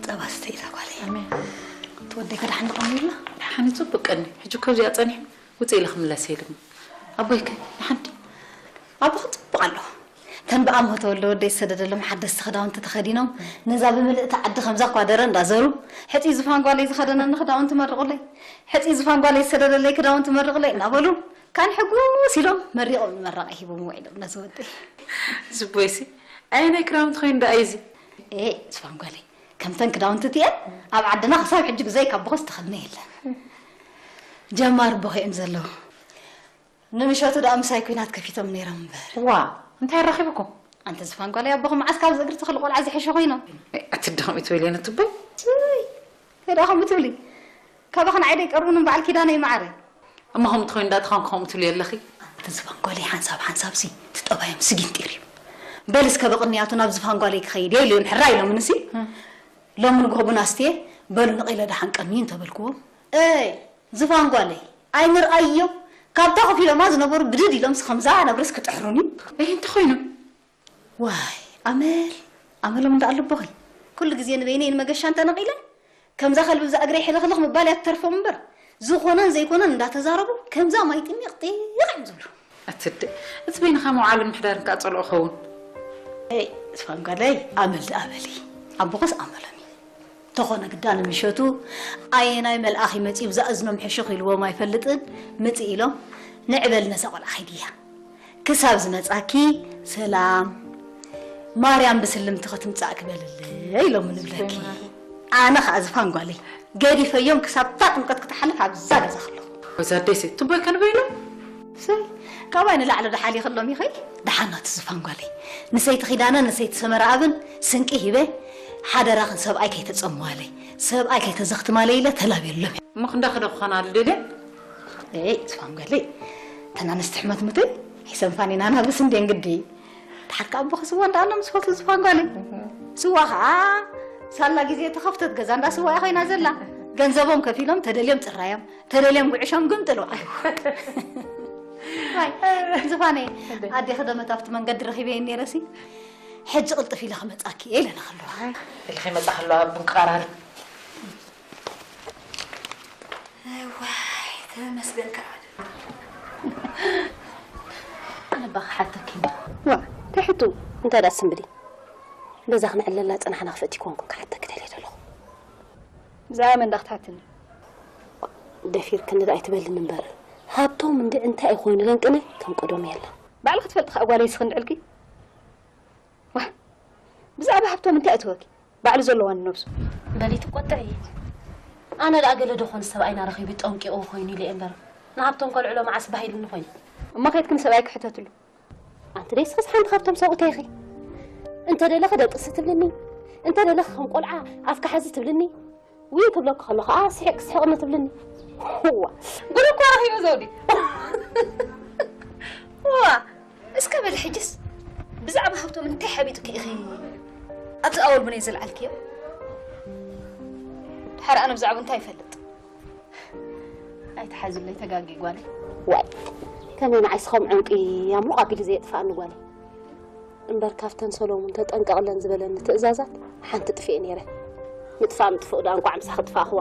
ጸባ ስተይ እዛ ጓለይ። ኣሜን። እቲ ወደይ ከ ደሓን ዶ ቀኒዩላ? ደሓን እዩ፣ ጽቡቅ ቀኒ። ሕጂ እኮ እዚኣ ጸኒሑ ውጽእ ኢለ ክምለስ እየ ድማ። ኣቦይ ከ ደሓን ድዩ? ኣቦኺ ጽቡቅ ኣሎ። እተን ብኣምሆ ተወልደ ወደይ ዝሰደደሎም ሓደስቲ ክዳውንቲ ተኸዲኖም፣ ነዛ ብምልእቲ ዓዲ ከምዛ እኳ ደረ እንዳዘሩ፣ ሕጺ ዝፋን ጓለይ ዝኸደነኒ ክዳውንቲ መርቑለይ፣ ሕጺ ዝፋን ጓለይ ዝሰደደለይ ክዳውንቲ መርቑለይ እናበሉ፣ ካን ሕጉስ ኢሎም መሪቖም ንመራቂ ሂቦም ውዒሎም ነዚ ወደይ። ዝቦይሲ፣ ኣየናይ ክዳውንቲ ኮይኑ ደኣ እዩ እዚ? ኤ፣ ዝፋን ጓለይ፣ ከምተን ክዳውንቲ እቲኤን ኣብ ዓድና ክሳብ ሕጂ ብዘይካ ኣቦኺ ዝተኸድነ የለን። ጀማር ኣቦኺ እዮም ዘለዉ። ንምሸቱ ደኣ ምሳይ ኲናት ከፊቶም ነይሮም እምበር። ዋ፣ እንታይ ረኺብኩም? ኣንቲ ዝፋን ጓለይ፣ ኣቦኺ መዓስ ካብዚ እግሪ ተኽሊ ቆልዓ ዝሕሸ ኮይኖም? ኣቲ ደኸም ትበሊ ነቲ ኣቦይ? እይ፣ እንታይ ደኣ ከምኡ ትብሊ? ካባኺ ንዓይ ዶ ይቀርቡኒ እምበዓል ኪዳነይ መዓረይ? እሞ ከምኡ ትኾይኑ እንዳተኾንኩ ከምኡ ትብሊ ኣለኺ? ኣንቲ ዝፋን ጓለይ፣ ሓንሳብ ሓንሳብሲ እቲ ጠባዮም ስጊንጢር እዩ። በል እስከ ብቕንያቱ ናብ ዝፋን ጓለይ ክኸይድ እየ ኢለዮም ሕራይ ኢሎምንሲ። እም። ሎሚ ንግሆ ቡን ኣስትየ፣ በሉ ንቒለ ደሓን ቀንዩ እንተበልክዎም፣ እይ፣ ዝፋን ጓለይ፣ ኣይንርኣዮ፣ ካብታ ኮፍ ኢሎማ ዝነበሩ ብድድ ኢሎምሲ ከምዛ ነብርስ ክጥሕሩኒ። እይ፣ እንተኾይኑ? ዋይ፣ ኣመል፣ ኣመሎም እንዳ ኣለቦኺ። ኩሉ ግዜ ንበይነይ ንመገሻ እንተነቒለ፣ ከምዛ ከልቢ ብዛ እግረይ ሕልኽልኽ ምባል እያ ትተርፎም እምበር፣ ዝኾነን ዘይኮነን እንዳተዛረቡ፣ ከምዛ ማይ ጥሚቕ ጢቕ እዮም ዝብሉ። ኣትድ፣ እቲ በይንኻ ምውዓልን ምሕዳርን ከኣ ጸልኦ ኸውን። ኤይ፣ ዝፋን ጓለይ፣ ኣመል ደኣ በሊ። ኣቦኸስ ኣመሎም እዩ። ተኾነ ግዳ ንምሸቱ ኣየናይ መልኣኽ ይመጽእ ብዛ እዝኖም ሕሹኽ ኢልዎም ኣይፈልጥን፣ ምጽእ ኢሎም፣ ንዕበል ነዛ ቆልዓ ኺድያ። ክሳብ ዝመጻኪ ሰላም ማርያም ብስልምቲ ክትምጻእ ክበልለይ ኢሎም ንብለኪ። ኣነ ኸኣ ዝፋን ጓለይ ገዲፈዮም ክሳብ እታ ጥምቀት ክትሓልፍ ኣብዛ ገዛ ከለኹ። ወዛ ደሴ ትቦይ ከንበይኖ? ሰይ፣ ካባይ ንላዕሊ ዶ ሓሊኽሎም ኢኺ? ደሓን ናት ዝፋን ጓለይ። ንሰይቲ ኪዳነ፣ ንሰይቲ ሰመረ ኣብን ስንቂ ሂበ፣ ሓደራኽን ሰብኣይ ከይተጸምዋለይ፣ ሰብኣይ ከይተዘኽትማለይ ኢለ ተላብየሎም እየ። እሞ ክንዳኺ ዶ ክኾና ልደልየን? ኤይ፣ ዝፋን ጓለይ፣ እተን ኣንስቲ ሕመት ሙተይ ኣይሰንፋን ኢና ናብስ እንዴን ግዲ። ድሓር ከኣ ኣቦኺ ስዋ እንዳኣሎም ዝፈትዉ ዝፋን ጓለይ። ስዋ ኸኣ ሳላ ግዜ ተኸፍተት ገዛ እንዳ ስዋ እያ ኮይና ዘላ። ገንዘቦም ከፊሎም ተደልዮም ጽራዮም፣ ተደልዮም ጉዕሾም ግምጥሉ። ዋይ፣ ዝፋነይ፣ ኣዴኺ ዶ መታፍቲ መንገዲ ረኺበየን ነይረሲ? ሕጂ ቅልጥፍ ኢለ ክመጻኪ እየ ኢለና ከለዋ። ኢልኺ መጻ ከለዋ ቡን ክቐራሪ። እዋይ፣ ተመስገን ከኣ። ኣነ እባ ክሓተኪ እንዶ። ዋ፣ እንታይ ሕቶ? እንታይ ደኣ ስምብዲ? በዛ ክንዕለላ ጸናሕና ክፍእቲ ኮንኩ ክሓተኪ ደልየ ዘለኹ። ብዛዕባ መን ደኣ ክትሓትኒ? ደፊርክኒ ደኣ ኣይትበልኒ እምበር። ሃብቶም እንዲ እንታይ እዩ ኮይኑ ለንቅነ ከም ቀደሙ የለን። ባዕልኺ ትፈልጢ ከኣ ጓለይ ስኽንድዕልኪ። ዋ፣ ብዛዕባ ሃብቶም እንታይ እትወኪ? ባዕሉ ዘለዋ ንነብሱ። በሊ ትቆጥዒ። ኣነ ደኣ ገለ ዶ ኾን ሰብኣይና ረኺቡ ጠንቂቑ ኮይኑ ኢለ እየ እምበር፣ ንሃብቶም ከልዕሎ መዓስ ባህ ኢሉኒ ኮይኑ። እሞ ኬድኪ ንሰብኣይኪ ሕተትሉ። ኣንቲ ደይስኽስ ሓንቲ ካብቶም ሰብኡተይ ኢኺ። እንተ ደለኺ ደቅሲ ትብልኒ፣ እንተ ደለኺ ከም ቆልዓ ኣፍካ ሓዚ ትብልኒ። ውይ ክብለኪ ከሎ ኸዓ ስሒቕ ስሒቕኒ ትብልኒ። ዋ፣ ጉድ እኮ ረኺቡ ዘውዲ። ዋ፣ እስከ በሊ ሕጅስ ብዛዕባ ሃብቶም እንታይ ሓቢጡኪ ኢኺ ኣብዚ ኣወል ቡነይ ዘልዓልክዮ? ድሓር ኣነ ብዛዕባ እንታይ ይፈልጥ? ኣይትሓዝለይ ተጋጊ ጓለይ። ዋይ፣ ከመይ ንዓይስ ከም ዕንቂ ኣሙቕ ኣቢሉ ዘየጥፍኣኒ ጓለይ። እምበር ካብተን ሰሎሙን ተጠንቀቕለን ዝበለኒ ትእዛዛት ሓንቲ ጥፍኤ ነይረ። ምጥፋእ ምጥፍኡ ደኣ እንቋዕ ምሳኺ ጥፋእኽዋ።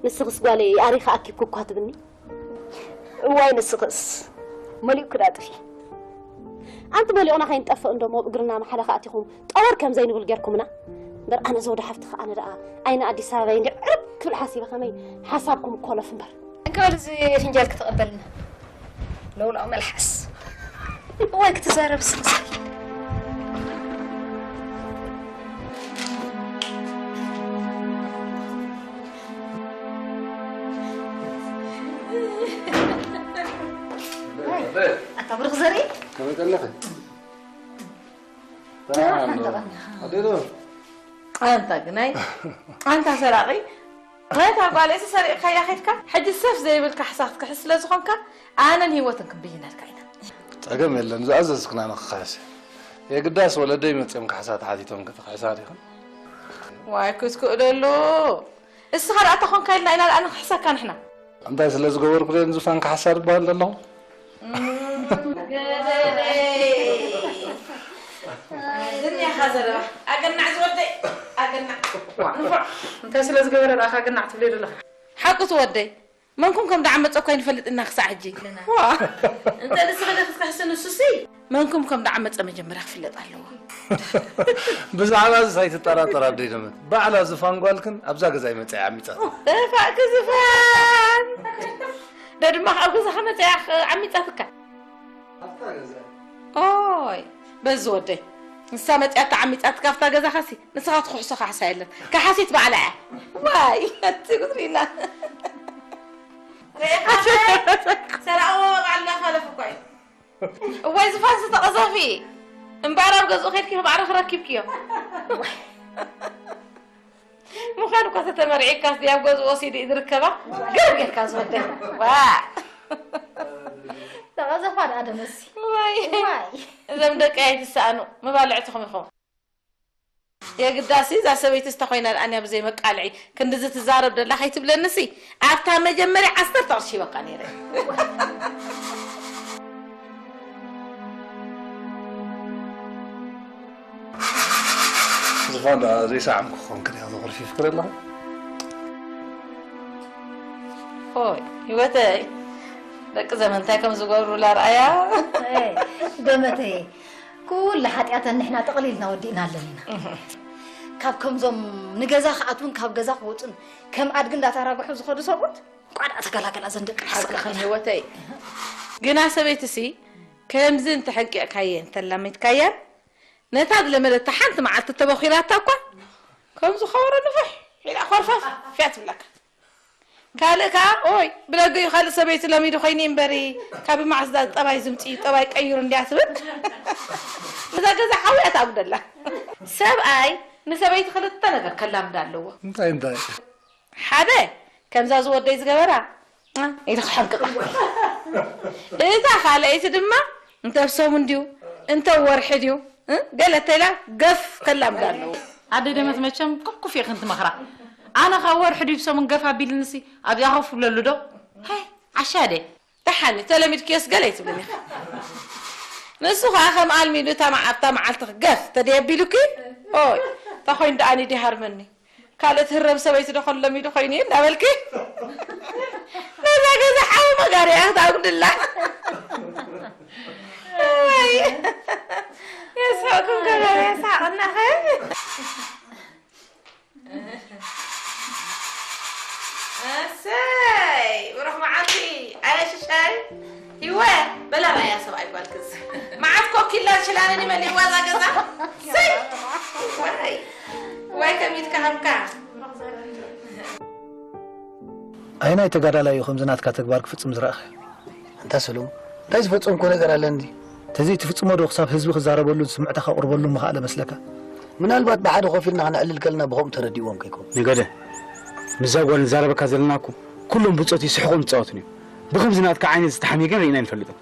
ንስኽስ ጓለይ ኣሪኻ ኣኪብኪ እኳ ትብኒ። እዋይ ንስኽስ መሊኡኪ ደኣ ጥፊ። ኣንቲ መሊኦና ከይንጠፍእ እንዶ ሞብ እግርና መሓለኻ ኣቲኹም ጠወር ከም ዘይንብል ጌርኩምና። እምበር ኣነ ዘውዲ ሓፍትኺ ኣነ ደኣ ዓይኒ ኣዲስ ኣበባይ እንዲ ዕርብ ክብል ሓሲበ ከመይ ሓሳብኩም ኮለፍ እምበር። እንካል እዚ ፍንጃል ክትቐበልና ለውላው መልሓስ። እዋይ ክትዛረብ ስኽስል። ኣታ ብሩኽ ዘርኢ ከመይ ቀኒኺ? ደህና ደህና እንዶ። ቀኒኻ። ኣዴ ዶ? ኣንታ ግናይ፣ ኣንታ ሰራቒ፣ ነታ ጓለይሲ ሰሪቕካያ ኸይድካ፣ ሕጂ ሰፍ ዘይብል ካሕሳ ክትክሕስ ስለ ዝኾንካ፣ ኣነን ህይወትን ክንብይነልካ ኢና። ጸገም የለን፣ ዝኣዘዝክና ንኽኽሕስ እየ። የግዳስ ወለደይ መጺኦም ካሕሳ ተሓቲቶም ክትኽሕሳ ዲኽን? ዋይ ክትክእለሉ። እስኻ ደኣ ተኾንካ ኢልና ኢና ደኣ ንኽሕሰካ ንሕና። እንታይ ስለ ዝገበርኩ ደን ዙፋን ክሓሳ ዝበሃል ዘለኹ? ገደለይ። ዝኒኻ ዘረባ። ኣገናዕ ዝወደይ። ኣገናዕ። ዋ፣ ንፉዕ። እንታይ ስለ ዝገበረ ደኣ ካገናዕ ትብለይ ዘለኻ? ሓቁ ትወደይ። መንኩም ከም ደዓመጸ እኳ ይንፈልጥ እና ክሳዕ ሕጂ። ዋ። እንተ ንስኺ ዶ ክትክሕሲ ንሱሲ? መንኩም ከም ደዓመጸ መጀመርያ ክፍለጥ ኣለዎ። ብዛዕባ እዚ ኣይትጠራጠር ኣደይ ደመት። ባዕላ ዝፋን ጓልክን ኣብዛ ገዛ ይመጽኣ ዓሚጻት። እፋእ ክዝፋን። ዶ ድማ ካብ ገዛ ከመጽኣ ዓሚጻትካ? ኦይ፣ በዚ ወደይ። ንሳ መጽኣታ ዓሚጻትካ ኣብታ ገዛ ካሲ፣ ንስኻ ትኩሕሶ ካሕሳ የለን። ካሓሲት ባዕላ እያ። ዋይ፣ እቲ ጉድሪና። ሰራዎ ባዕልና ኻለፍ እኮ እዩ። እዋይ ዝፋን ዝተቐዘፊ እምበኣር ኣብ ገዝኡ ኸይድኪ ማዕረ ክረኪብክዮ። ምዃን እኳ ተተመርዒካስ ድያብ ገዝኡ ወሲዱ እዩ ዝርከባ። ገር ጌርካ ዝወደይ። ዋ። ተቐዘፋ ደኣ ደመሲ። ዋይ። ዋይ። እዞም ደቂ ኣይትሰኣኑ፣ መባልዕትኹም ኢኹም። የግዳሲ እዛ ሰበይቲ ስታ ኮይና ደኣ እያ ብዘይ መቃልዒ ክንድዚ ትዛረብ ደላ ከይትብለንሲ ኣብታ መጀመርያ ዓሰርተ ቅርሺ ሂበካ ነይረ። ዝፋን ደኣ ዘይሰዓምኩ ክኾንክ ዲኻ ዘኹርፊ ፍክር ኣለኻ? ኦይ ህይወተይ ደቂ ዘመን እንታይ ከም ዝገብሩላ ርኣያ። ደመተይ ኩሉ ሓጢኣተን ንሕና ጥቕሊልና ወዲእናለን ኢና። ካብ ከምዞም ንገዛ ክኣትውን ካብ ገዛ ክወፁን ከም ኣድጊ እንዳተራግሑ ዝኸዱ ሰብኡት ቋዳ ተገላገላ ዘን ደቂ ሓቅኽን ህይወተይ። ግና ሰበይትሲ ከምዚ እንተሐንቂቕካየን እንተላሚድካያን ነታ ዝለመደታ ሓንቲ መዓልቲ ተበኺላታ እኳ ከም ዝኸበረ ንፍሕ ኢላ ኮርፈፍ ፍያ ትብለካ። ካልእ ከኣ ኦይ ብደገ እዩ ካልእ ሰበይቲ ለሚዱ ኮይኒ እምበሪ ካብ ማዕስዳ ጠባይ ዝምፅእ እዩ ጠባይ ቀይሩ እንድያ ትብል። ነዛ ገዛ ሓውያ ተኣጉደላ። ሰብኣይ ንሰበይቲ ክልተ ነገር ከላምዳ ኣለዎ። እንታይ እንታይ? ሓደ ከምዛ ዝወደይ ዝገበራ ኢሉ ክሕንቅቕ። እታ ካልኣይቲ ድማ እንተ ኣብ ሰሙን ድዩ እንተ ወርሒ ድዩ ገለ ተላ ገፍ ከላምዳ ኣለዎ። ኣደ ደመት መቸም ኩፍኩፍ ኢኽን ትመኽራ። ኣነ ካብ ወርሒ ድዩ ሰሙን ገፍ ኣቢልንሲ ኣብዚኣ ኮፍ ብለሉ ዶ? ሀይ ዓሻ ደ። ደሓኒ ተለሚድክዮስ ገለ ኣይትብልን ኢኺ። ንሱ ኸዓ ከም ኣልሚዱ እታ መዓ-፣ ኣብታ መዓልቲ ገፍ ተደየቢሉኪ ኦይ እታ ኮይኑ ደኣ ዲሃርመኒ። ካልእ ትህረም ሰበይቲ ዶ ከሎ ሚዶ ኮይኑ እዩ እንዳበልኪ ነዛ ገዛ ሓዊ መጋርያ ክትኣጉድላ። ወይ የስሕቅኩም ገበረ የስሓቀናኸ። እሰይ ብሩኽ መዓልቲ ኣየ ሽሻይ። ይወ በላ ራያ ሰብኣይ ጓልክስ መዓት ኮኪላን ሽላንን ይመልእዋ እዛ ገዛ። ሰይ ወይ ወይ ከሚትካ ሃብካ። ኣይናይ ተጋዳላይ እዩ ከምዚ ናትካ ተግባር ክፍጽም ዝረኣኸ? ኣንታ ሰለሙ እንታይ ዝፈጸምኮ ነገር ኣለ እንዲ? ተዘይትፍጽሞ ዶ ክሳብ ህዝቢ ክዛረበሉን ስምዕታ ከቕርበሉን ምኽኣለ መስለካ? ምናልባት ብሓደ ኮፍ ኢልና ክነዕልል ከለና ብኸምኡ ተረዲእዎም ከይኮኑ። ነገደ፣ ምስዛ ጓል ንዛረበካ ዘለና እኮ ኩሎም ብጾት ይስሕቑን ይጻወቱን እዮም። ብኸምዚ ናትካ ዓይነት ዝተሓምየ ግን ርኢና ኣይንፈልጥን።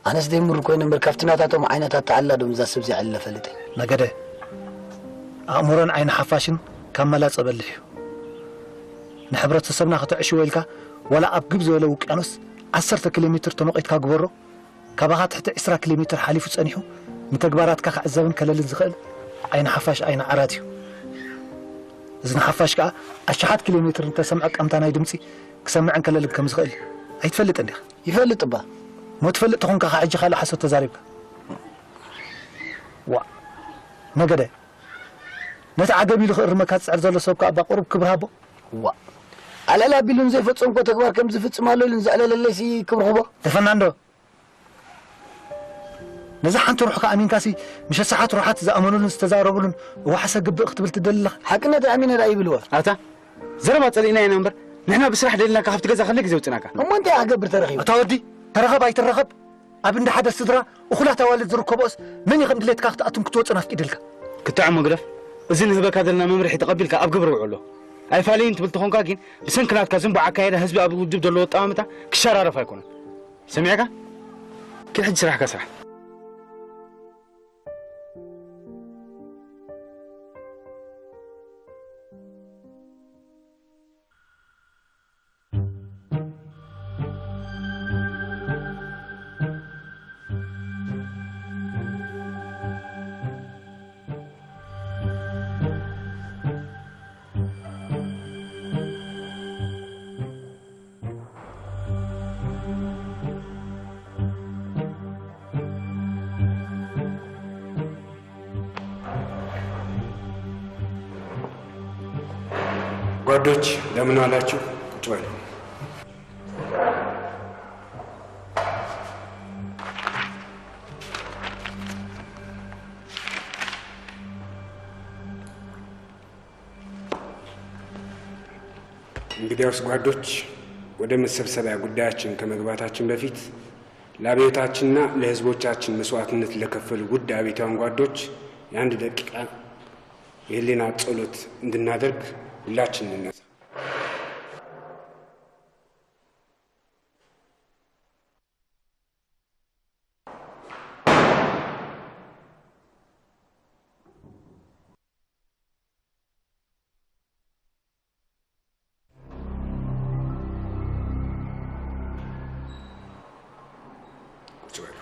ኣነስ ደይምር ኮይነ እምበር ካብቲ ናታቶም ዓይነት ኣተዓልላ ዶ ምስዛ ሰብ እዚኣ ዕልለ ፈልጠ። ነገደ፣ ኣእምሮን ዓይኒ ሓፋሽን ካብ መላጸ በልሕ እዩ። ንሕብረተሰብና ከተዕሽዎ ኢልካ ዋላ ኣብ ግብ ዝበለ ውቅያኖስ ዓሰርተ ኪሎ ሜትር ተመቒትካ ግበሮ፣ ካባኻ ትሕቲ ዕስራ ኪሎ ሜትር ሓሊፉ ጸኒሑ ንተግባራትካ ክዕዘብን ከለልን ዝኽእል ዓይኒ ሓፋሽ ዓይኒ ዓራት እዩ። እዚ ንሓፋሽ ከኣ ኣሽሓት ኪሎ ሜትር እንተሰምዐ ቀምታ ናይ ድምጺ ክሰምዕን ከለልን ከም ዝኽእል ኣይትፈልጥን ዲኻ? ይፈልጥ እባ። እሞ ትፈልጥ ተኾንካ ካብ ሕጂ ካልእ ሓሶት ተዛሪብካ። ዋእ! ነገደ፣ ነቲ ዓገብ ኢሉ ክእርመካ ዝጽዕር ዘሎ ሰብ ከኣ እባ ቁሩብ ክብሪ ሃቦ። ዋእ! ኣልዕል ኣቢሉ ንዘይፈጸምኮ ተግባር ከም ዝፍጽም ኣሎ ኢሉ ንዘዕለለለይሲ ክብሪ ክቦ? ደፈናንዶ? ነዛ ሓንቲ ሩሕካ ኣሚንካሲ፣ ምሸት ሰዓት ሩሓት ዝኣመኑሉን ዝተዛረቡሉን ዋሕሰ ግብእ ክትብል ትደሊ ኣለኻ? ሓቅነት ኣሚነ ደኣ ይብልዋ። ኣታ፣ ዘረባ ጸሊእና ኢና እምበር፣ ንሕና ብስራሕ ደሊናካ ካብቲ ገዛ ክንደይ ግዜ ኣውጽእናካ? እሞ እንታይ ክገብር ተረኺቡ? ኣታ ወዲ፣ ተረኸብ ኣይትረኸብ፣ ኣብ እንዳ ሓደ ስድራ እኹላት ኣዋልድ ዝርከብኦስ መን እዩ ከም ድሌትካ ክትኣቱን ክትወጽን ኣፍቂድልካ? ክትጥዕሞ ግደፍ። እዚ ንህበካ ዘለና መምርሒ ተቐቢልካ ኣብ ግብሪ ውዕሎ። ኣይፋለይን ትብል ተኾንካ ግን፣ ብሰንኪ ናትካ ዝንቡዕ ኣካይዳ ህዝቢ ኣብ ውድብ ዘለዎ ኣጠማምታ ክሸራረፍ ኣይኮነን። ሰሚዕካ? ኪድ ሕጂ ስራሕካ ስራሕ። ጓዶች እንደምን ዋላችሁ? ቁጭ በሉ። እንግዲያውስ ጓዶች፣ ወደ መሰብሰቢያ ጉዳያችን ከመግባታችን በፊት ለአብዮታችንና ለህዝቦቻችን መስዋዕትነት ለከፈሉ ውድ አብዮታውያን ጓዶች የአንድ ደቂቃ የህሊና ጸሎት እንድናደርግ ሁላችን እንነሳ። ቁጭ በሉ።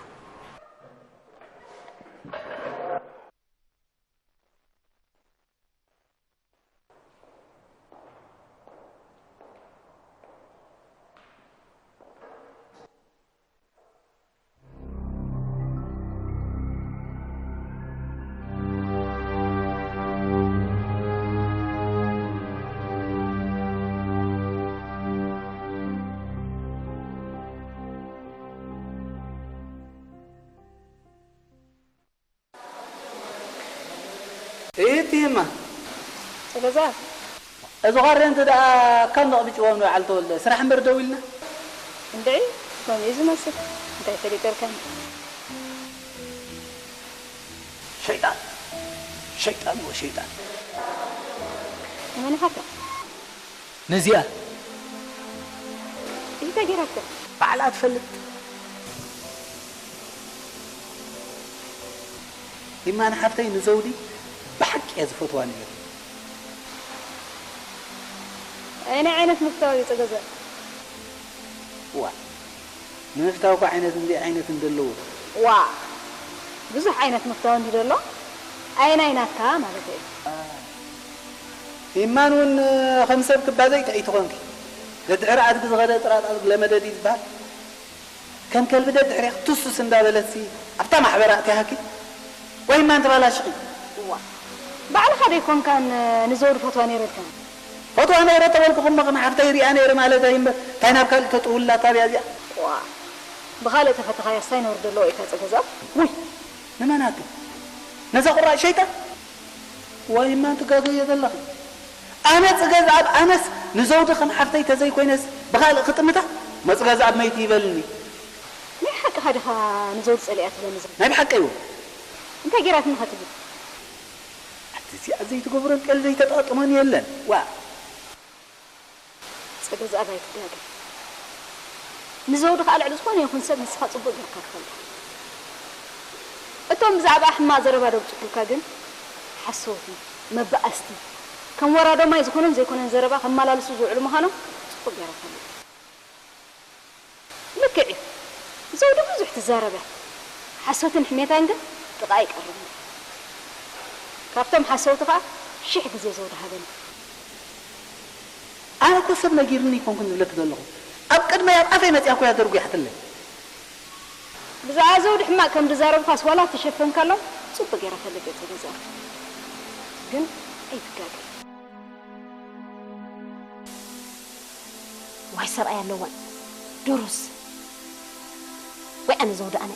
እቲማ። ጸገዛ። እዚ ኻሬ እንተ ደኣ ካብ ነቕቢ ጭዋም ንበዓል ተወልደ ስራሕ እምበር ደው ኢልና። እንድዒ፣ ከምኡ እዩ ዝመስል። እንታይ ፈሊጠልካኒ? ሸይጣን። ሸይጣን ወ ሸይጣን። መን ኢኻ? ነዚኣ እንታይ ገይራቶ? ባዕላ ትፈልጥ። ይማን ሓፍተይ ንዘውዲ ብሓቂ እየ ዝፈትዋ ነይሩ። ኣየናይ ዓይነት ምፍታው እዩ ጸገዛ? ዋ፣ ንምፍታው እኮ ዓይነት እንዲ ዓይነት እንደለዎ። ዋ፣ ብዙሕ ዓይነት ምፍታው እንዲ ደሎ፣ ኣየናይ ናትካ ማለት እዩ? ይማን እውን ከም ሰብ ክባዘይ ጥዕይቲ ኾንኪ። ደድሕሪ ኣድጊ ዝኸደ ጥራጥ ኣድጊ ለመደ ድዩ ዝበሃል? ከም ከልቢ ደድሕሬኽ ቱሱስ እንዳበለትሲ ኣብታ ማሕበር ኣእቲያኪ? ወይ እማ እንተባላሽኺ? እዋ፣ ባዕልኻ ደይኮንካን ንዘውዲ ፈትዋ ነይረ ኢልካኒ? ፈትዋ ነይረ ተበልኩኹ እሞ ከም ሓፍተይ ሪኣ ነይረ ማለተይ እምበር፣ እንታይ ናብ ካልእ ተጥውላ ታብያ እዚኣ? እዋ፣ ብኻልእ ተፈተኻያስ እንታይ ነውሪ ዘለዎ እዩ እታ ጸገዛብ? ውይ፣ ንመን ኣቲ? ነዛ ቁራጭ ሸይጣን? ዋይ፣ ማን ትጋገዮ ዘለኺ? ኣነ ጽገዝኣብ፣ ኣነስ ንዘውዲ ከም ሓፍተይ ተዘይኮይነስ ብኻልእ ክጥምታ? መጽገዝኣብ መይቲ ይበልኒ። ናይ ሓቂ ሃድኻ ንዘውድ ጸሊኣ ትብለኒ ዘላ። ናይ ብሓቀይ እውን። እንታይ ገይራትኒ ኸ ትብል? ኣቲ እዚኣ ዘይትገብሮን ቀል ዘይተጣጥሞን የለን። ዋ። ጸገ ዝኣብ ኣይትጋገ። ንዘውዲ ከኣ ልዕሊ ዝኾነ ይኹን ሰብ ንስኻ ጽቡቕ ጌርካ ትፈልጣ። እቶም ብዛዕባ ሕማቕ ዘረባ ደብጽሑልካ ግን ሓሰውቲ፣ መባኣስቲ፣ ከም ወራዶ ማይ ዝኾነን ዘይኮነን ዘረባ ከመላልሱ ዝውዕሉ ምዃኖም ጽቡቕ ጌራ ትፈልጥ። ልክዕ እዩ። ዘውዲ ብዙሕ ትዛረብ እያ። ሓሶትን ሕሜታን ግን ጥቓ ኣይቀርብን። ካብቶም ሓሰውቲ ኸኣ ሽሕ ግዜ ዘውዲ ሃበኒ። ኣነ እኮ ሰብ ነጊርኒ ኣይኮንኩን ዝብለኪ ዘለኹ። ኣብ ቅድመይ ኣብ ኣፈይ መጺኣ እኮ እያ ደርጒሓትለይ። ብዛዕባ ዘውዲ ሕማቕ ከም ዝዛረብካስ ዋላ ተሸፈንካሎም ጽቡቕ ገይረ ፈልጥ እየ ጸገዝኣ። ግን ኣይትጋገ። ዋይ ሰብኣይ ኣለዋን ዶሮስ። ወይ ኣነ ዘውዲ ኣነ።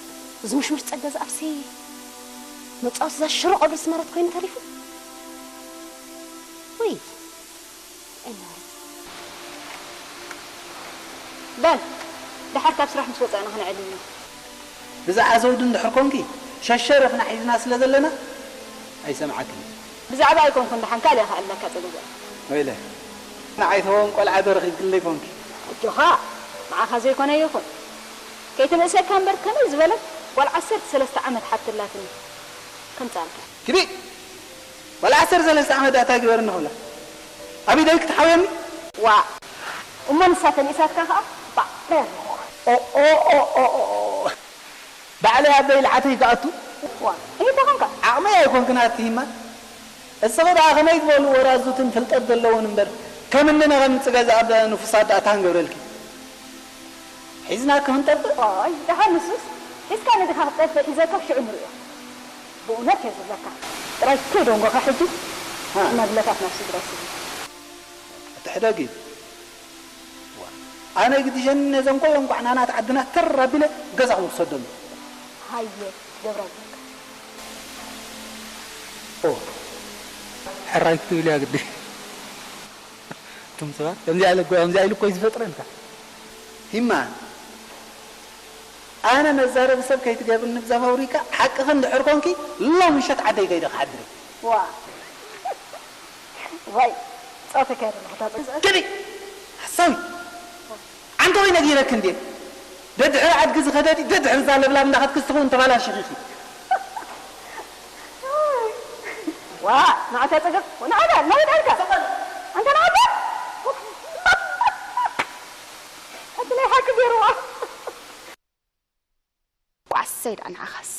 እዚ ምሽምሽ ጸገ ዝኣፍሲ መጻወቲ እዛ ሽሮ ቆዶ ዝመረት ኮይኑ ተሪፉ። ወይ ኣይነበረ። በል፣ ደሓር ካብ ስራሕ ምስ ወጻእና ክንዕልል ኢና። ብዛዕባ ዘውዲ እንድሕር ኮንኪ፣ ሸሸረፍና ሒዝና ስለ ዘለና፣ ኣይሰምዓክን። ብዛዕባ ኣይኮንኩን ደሓን ካልእ እየ ክኣልለካ ጸገዛ። ወይለ፣ ንዓይ ተወን ቆልዓ ዶ ረኺብክለይ ኮንኪ? ኣጆኻ፣ ንዓኻ ዘይኮነ ይኹን። ከይትንእሰካ እምበር ከመይ ዝበለት ጓል ዓሰርተ ሰለስተ ዓመት ሓብቲ ኣላትኒ። ከምጻልካ። ኪዲ! ዋላ ዓሰርተ ሰለስተ ዓመት ደኣ እንታይ ግበርኒ ክብላ? ኣብ ኢደይ ክትሓውየኒ? ዋእ! እሞ ንሳ ተንኢሳትካ ከኣ ባዕለይ ኣለኹ። ኦ፣ ኦ፣ ኦ፣ ኦ፣ ኦ። ባዕለይ ኣበይ ልዓተይ ክኣቱ? ዋእ! እንታይ ኮንካ? ዓቕመይ ኣይኮንክን ኣቲ ሂማ። እስኺ ደኣ ከመይ ዝበሉ ወራዙትን ፍልጠት ዘለዎን እምበር፣ ከም እኒ ነቐምጽ ገዛ ኣብ ንፉሳት ደኣ እንታይ ክንገብረልኪ? ሒዝና ክንጠብቕ? ዋይ፣ ደሓን ንሱስ ሒዝካ ንድኻ ክትጠፍእ ሒዘካ ሽዑ ንርእዮ። ብእውነት እየ ዝብለካ። ጥራይ ከይደንጎኻ ሕጂ ሃ። ሽማግለታት ናብ ስድራ ስድሪ። ኣትሕደጊ። ዋ፣ ኣነ ግድሸኒ ነዘን ኩለን ጓዕናናት ዓድና ተር ኣቢለ ገዛኹም ክሰደሉ። ሃየ፣ ገብራ ኣለካ። ኦ፣ ሕራይ ክትብል እያ ግዲ። እቶም ሰባት ከምዚኣ ኢለ እኮ፣ ከምዚኣ ኢሉ እኮ እዩ ዝፈጥረልካ። ሂማ፣ ኣነ መዛረቢ ሰብ ከይትገብርኒ ብዛ ፋብሪካ፣ ሓቅኺ እንድሕር ኮንኪ፣ ሎም ምሸት ዓደይ ከይደ ክሓድር እየ። ዋ። ዋይ፣ ጸወታ ከይደ ንኽታጸ-፣ ግዲ! ሓሳዊ! ኣንተ ወይ ነጊረክ እንዴ? ደድሕሪ ኣድጊ ዝኸደዲ፣ ደድሕሪ እዛ ለብላብ እንዳኸድኪ ንስኺ እውን ተባላሽኺ ኢኺ። ዋ፣ ንዓታ ጸገብ፣ ንዓታ፣ ናውድ ኣልካ። ኣንተ ንዓታ? እቲ ናይ ሓቂ ገይርዋ። ዋሰይ ደኣ ንዓኻስ።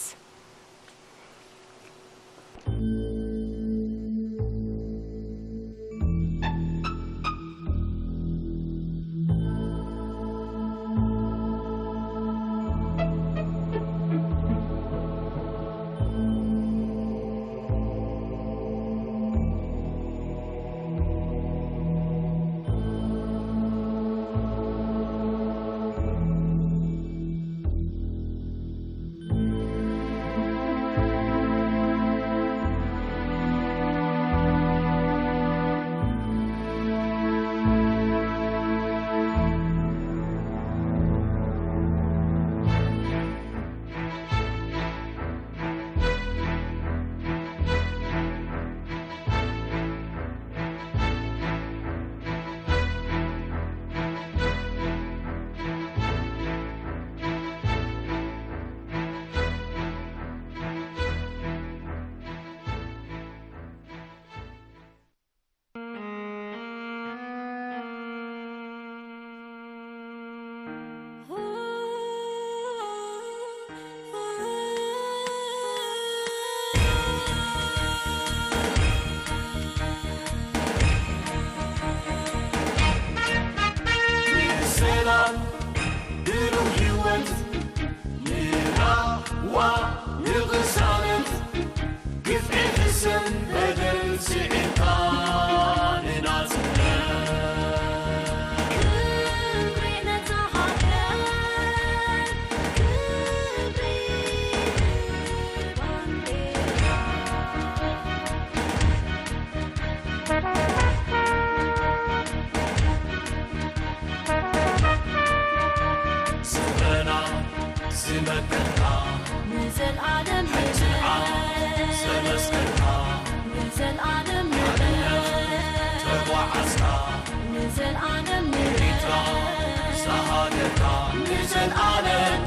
ኣነ ኤሪትራ ንስኻ ሃገርካ ንዘልኣለም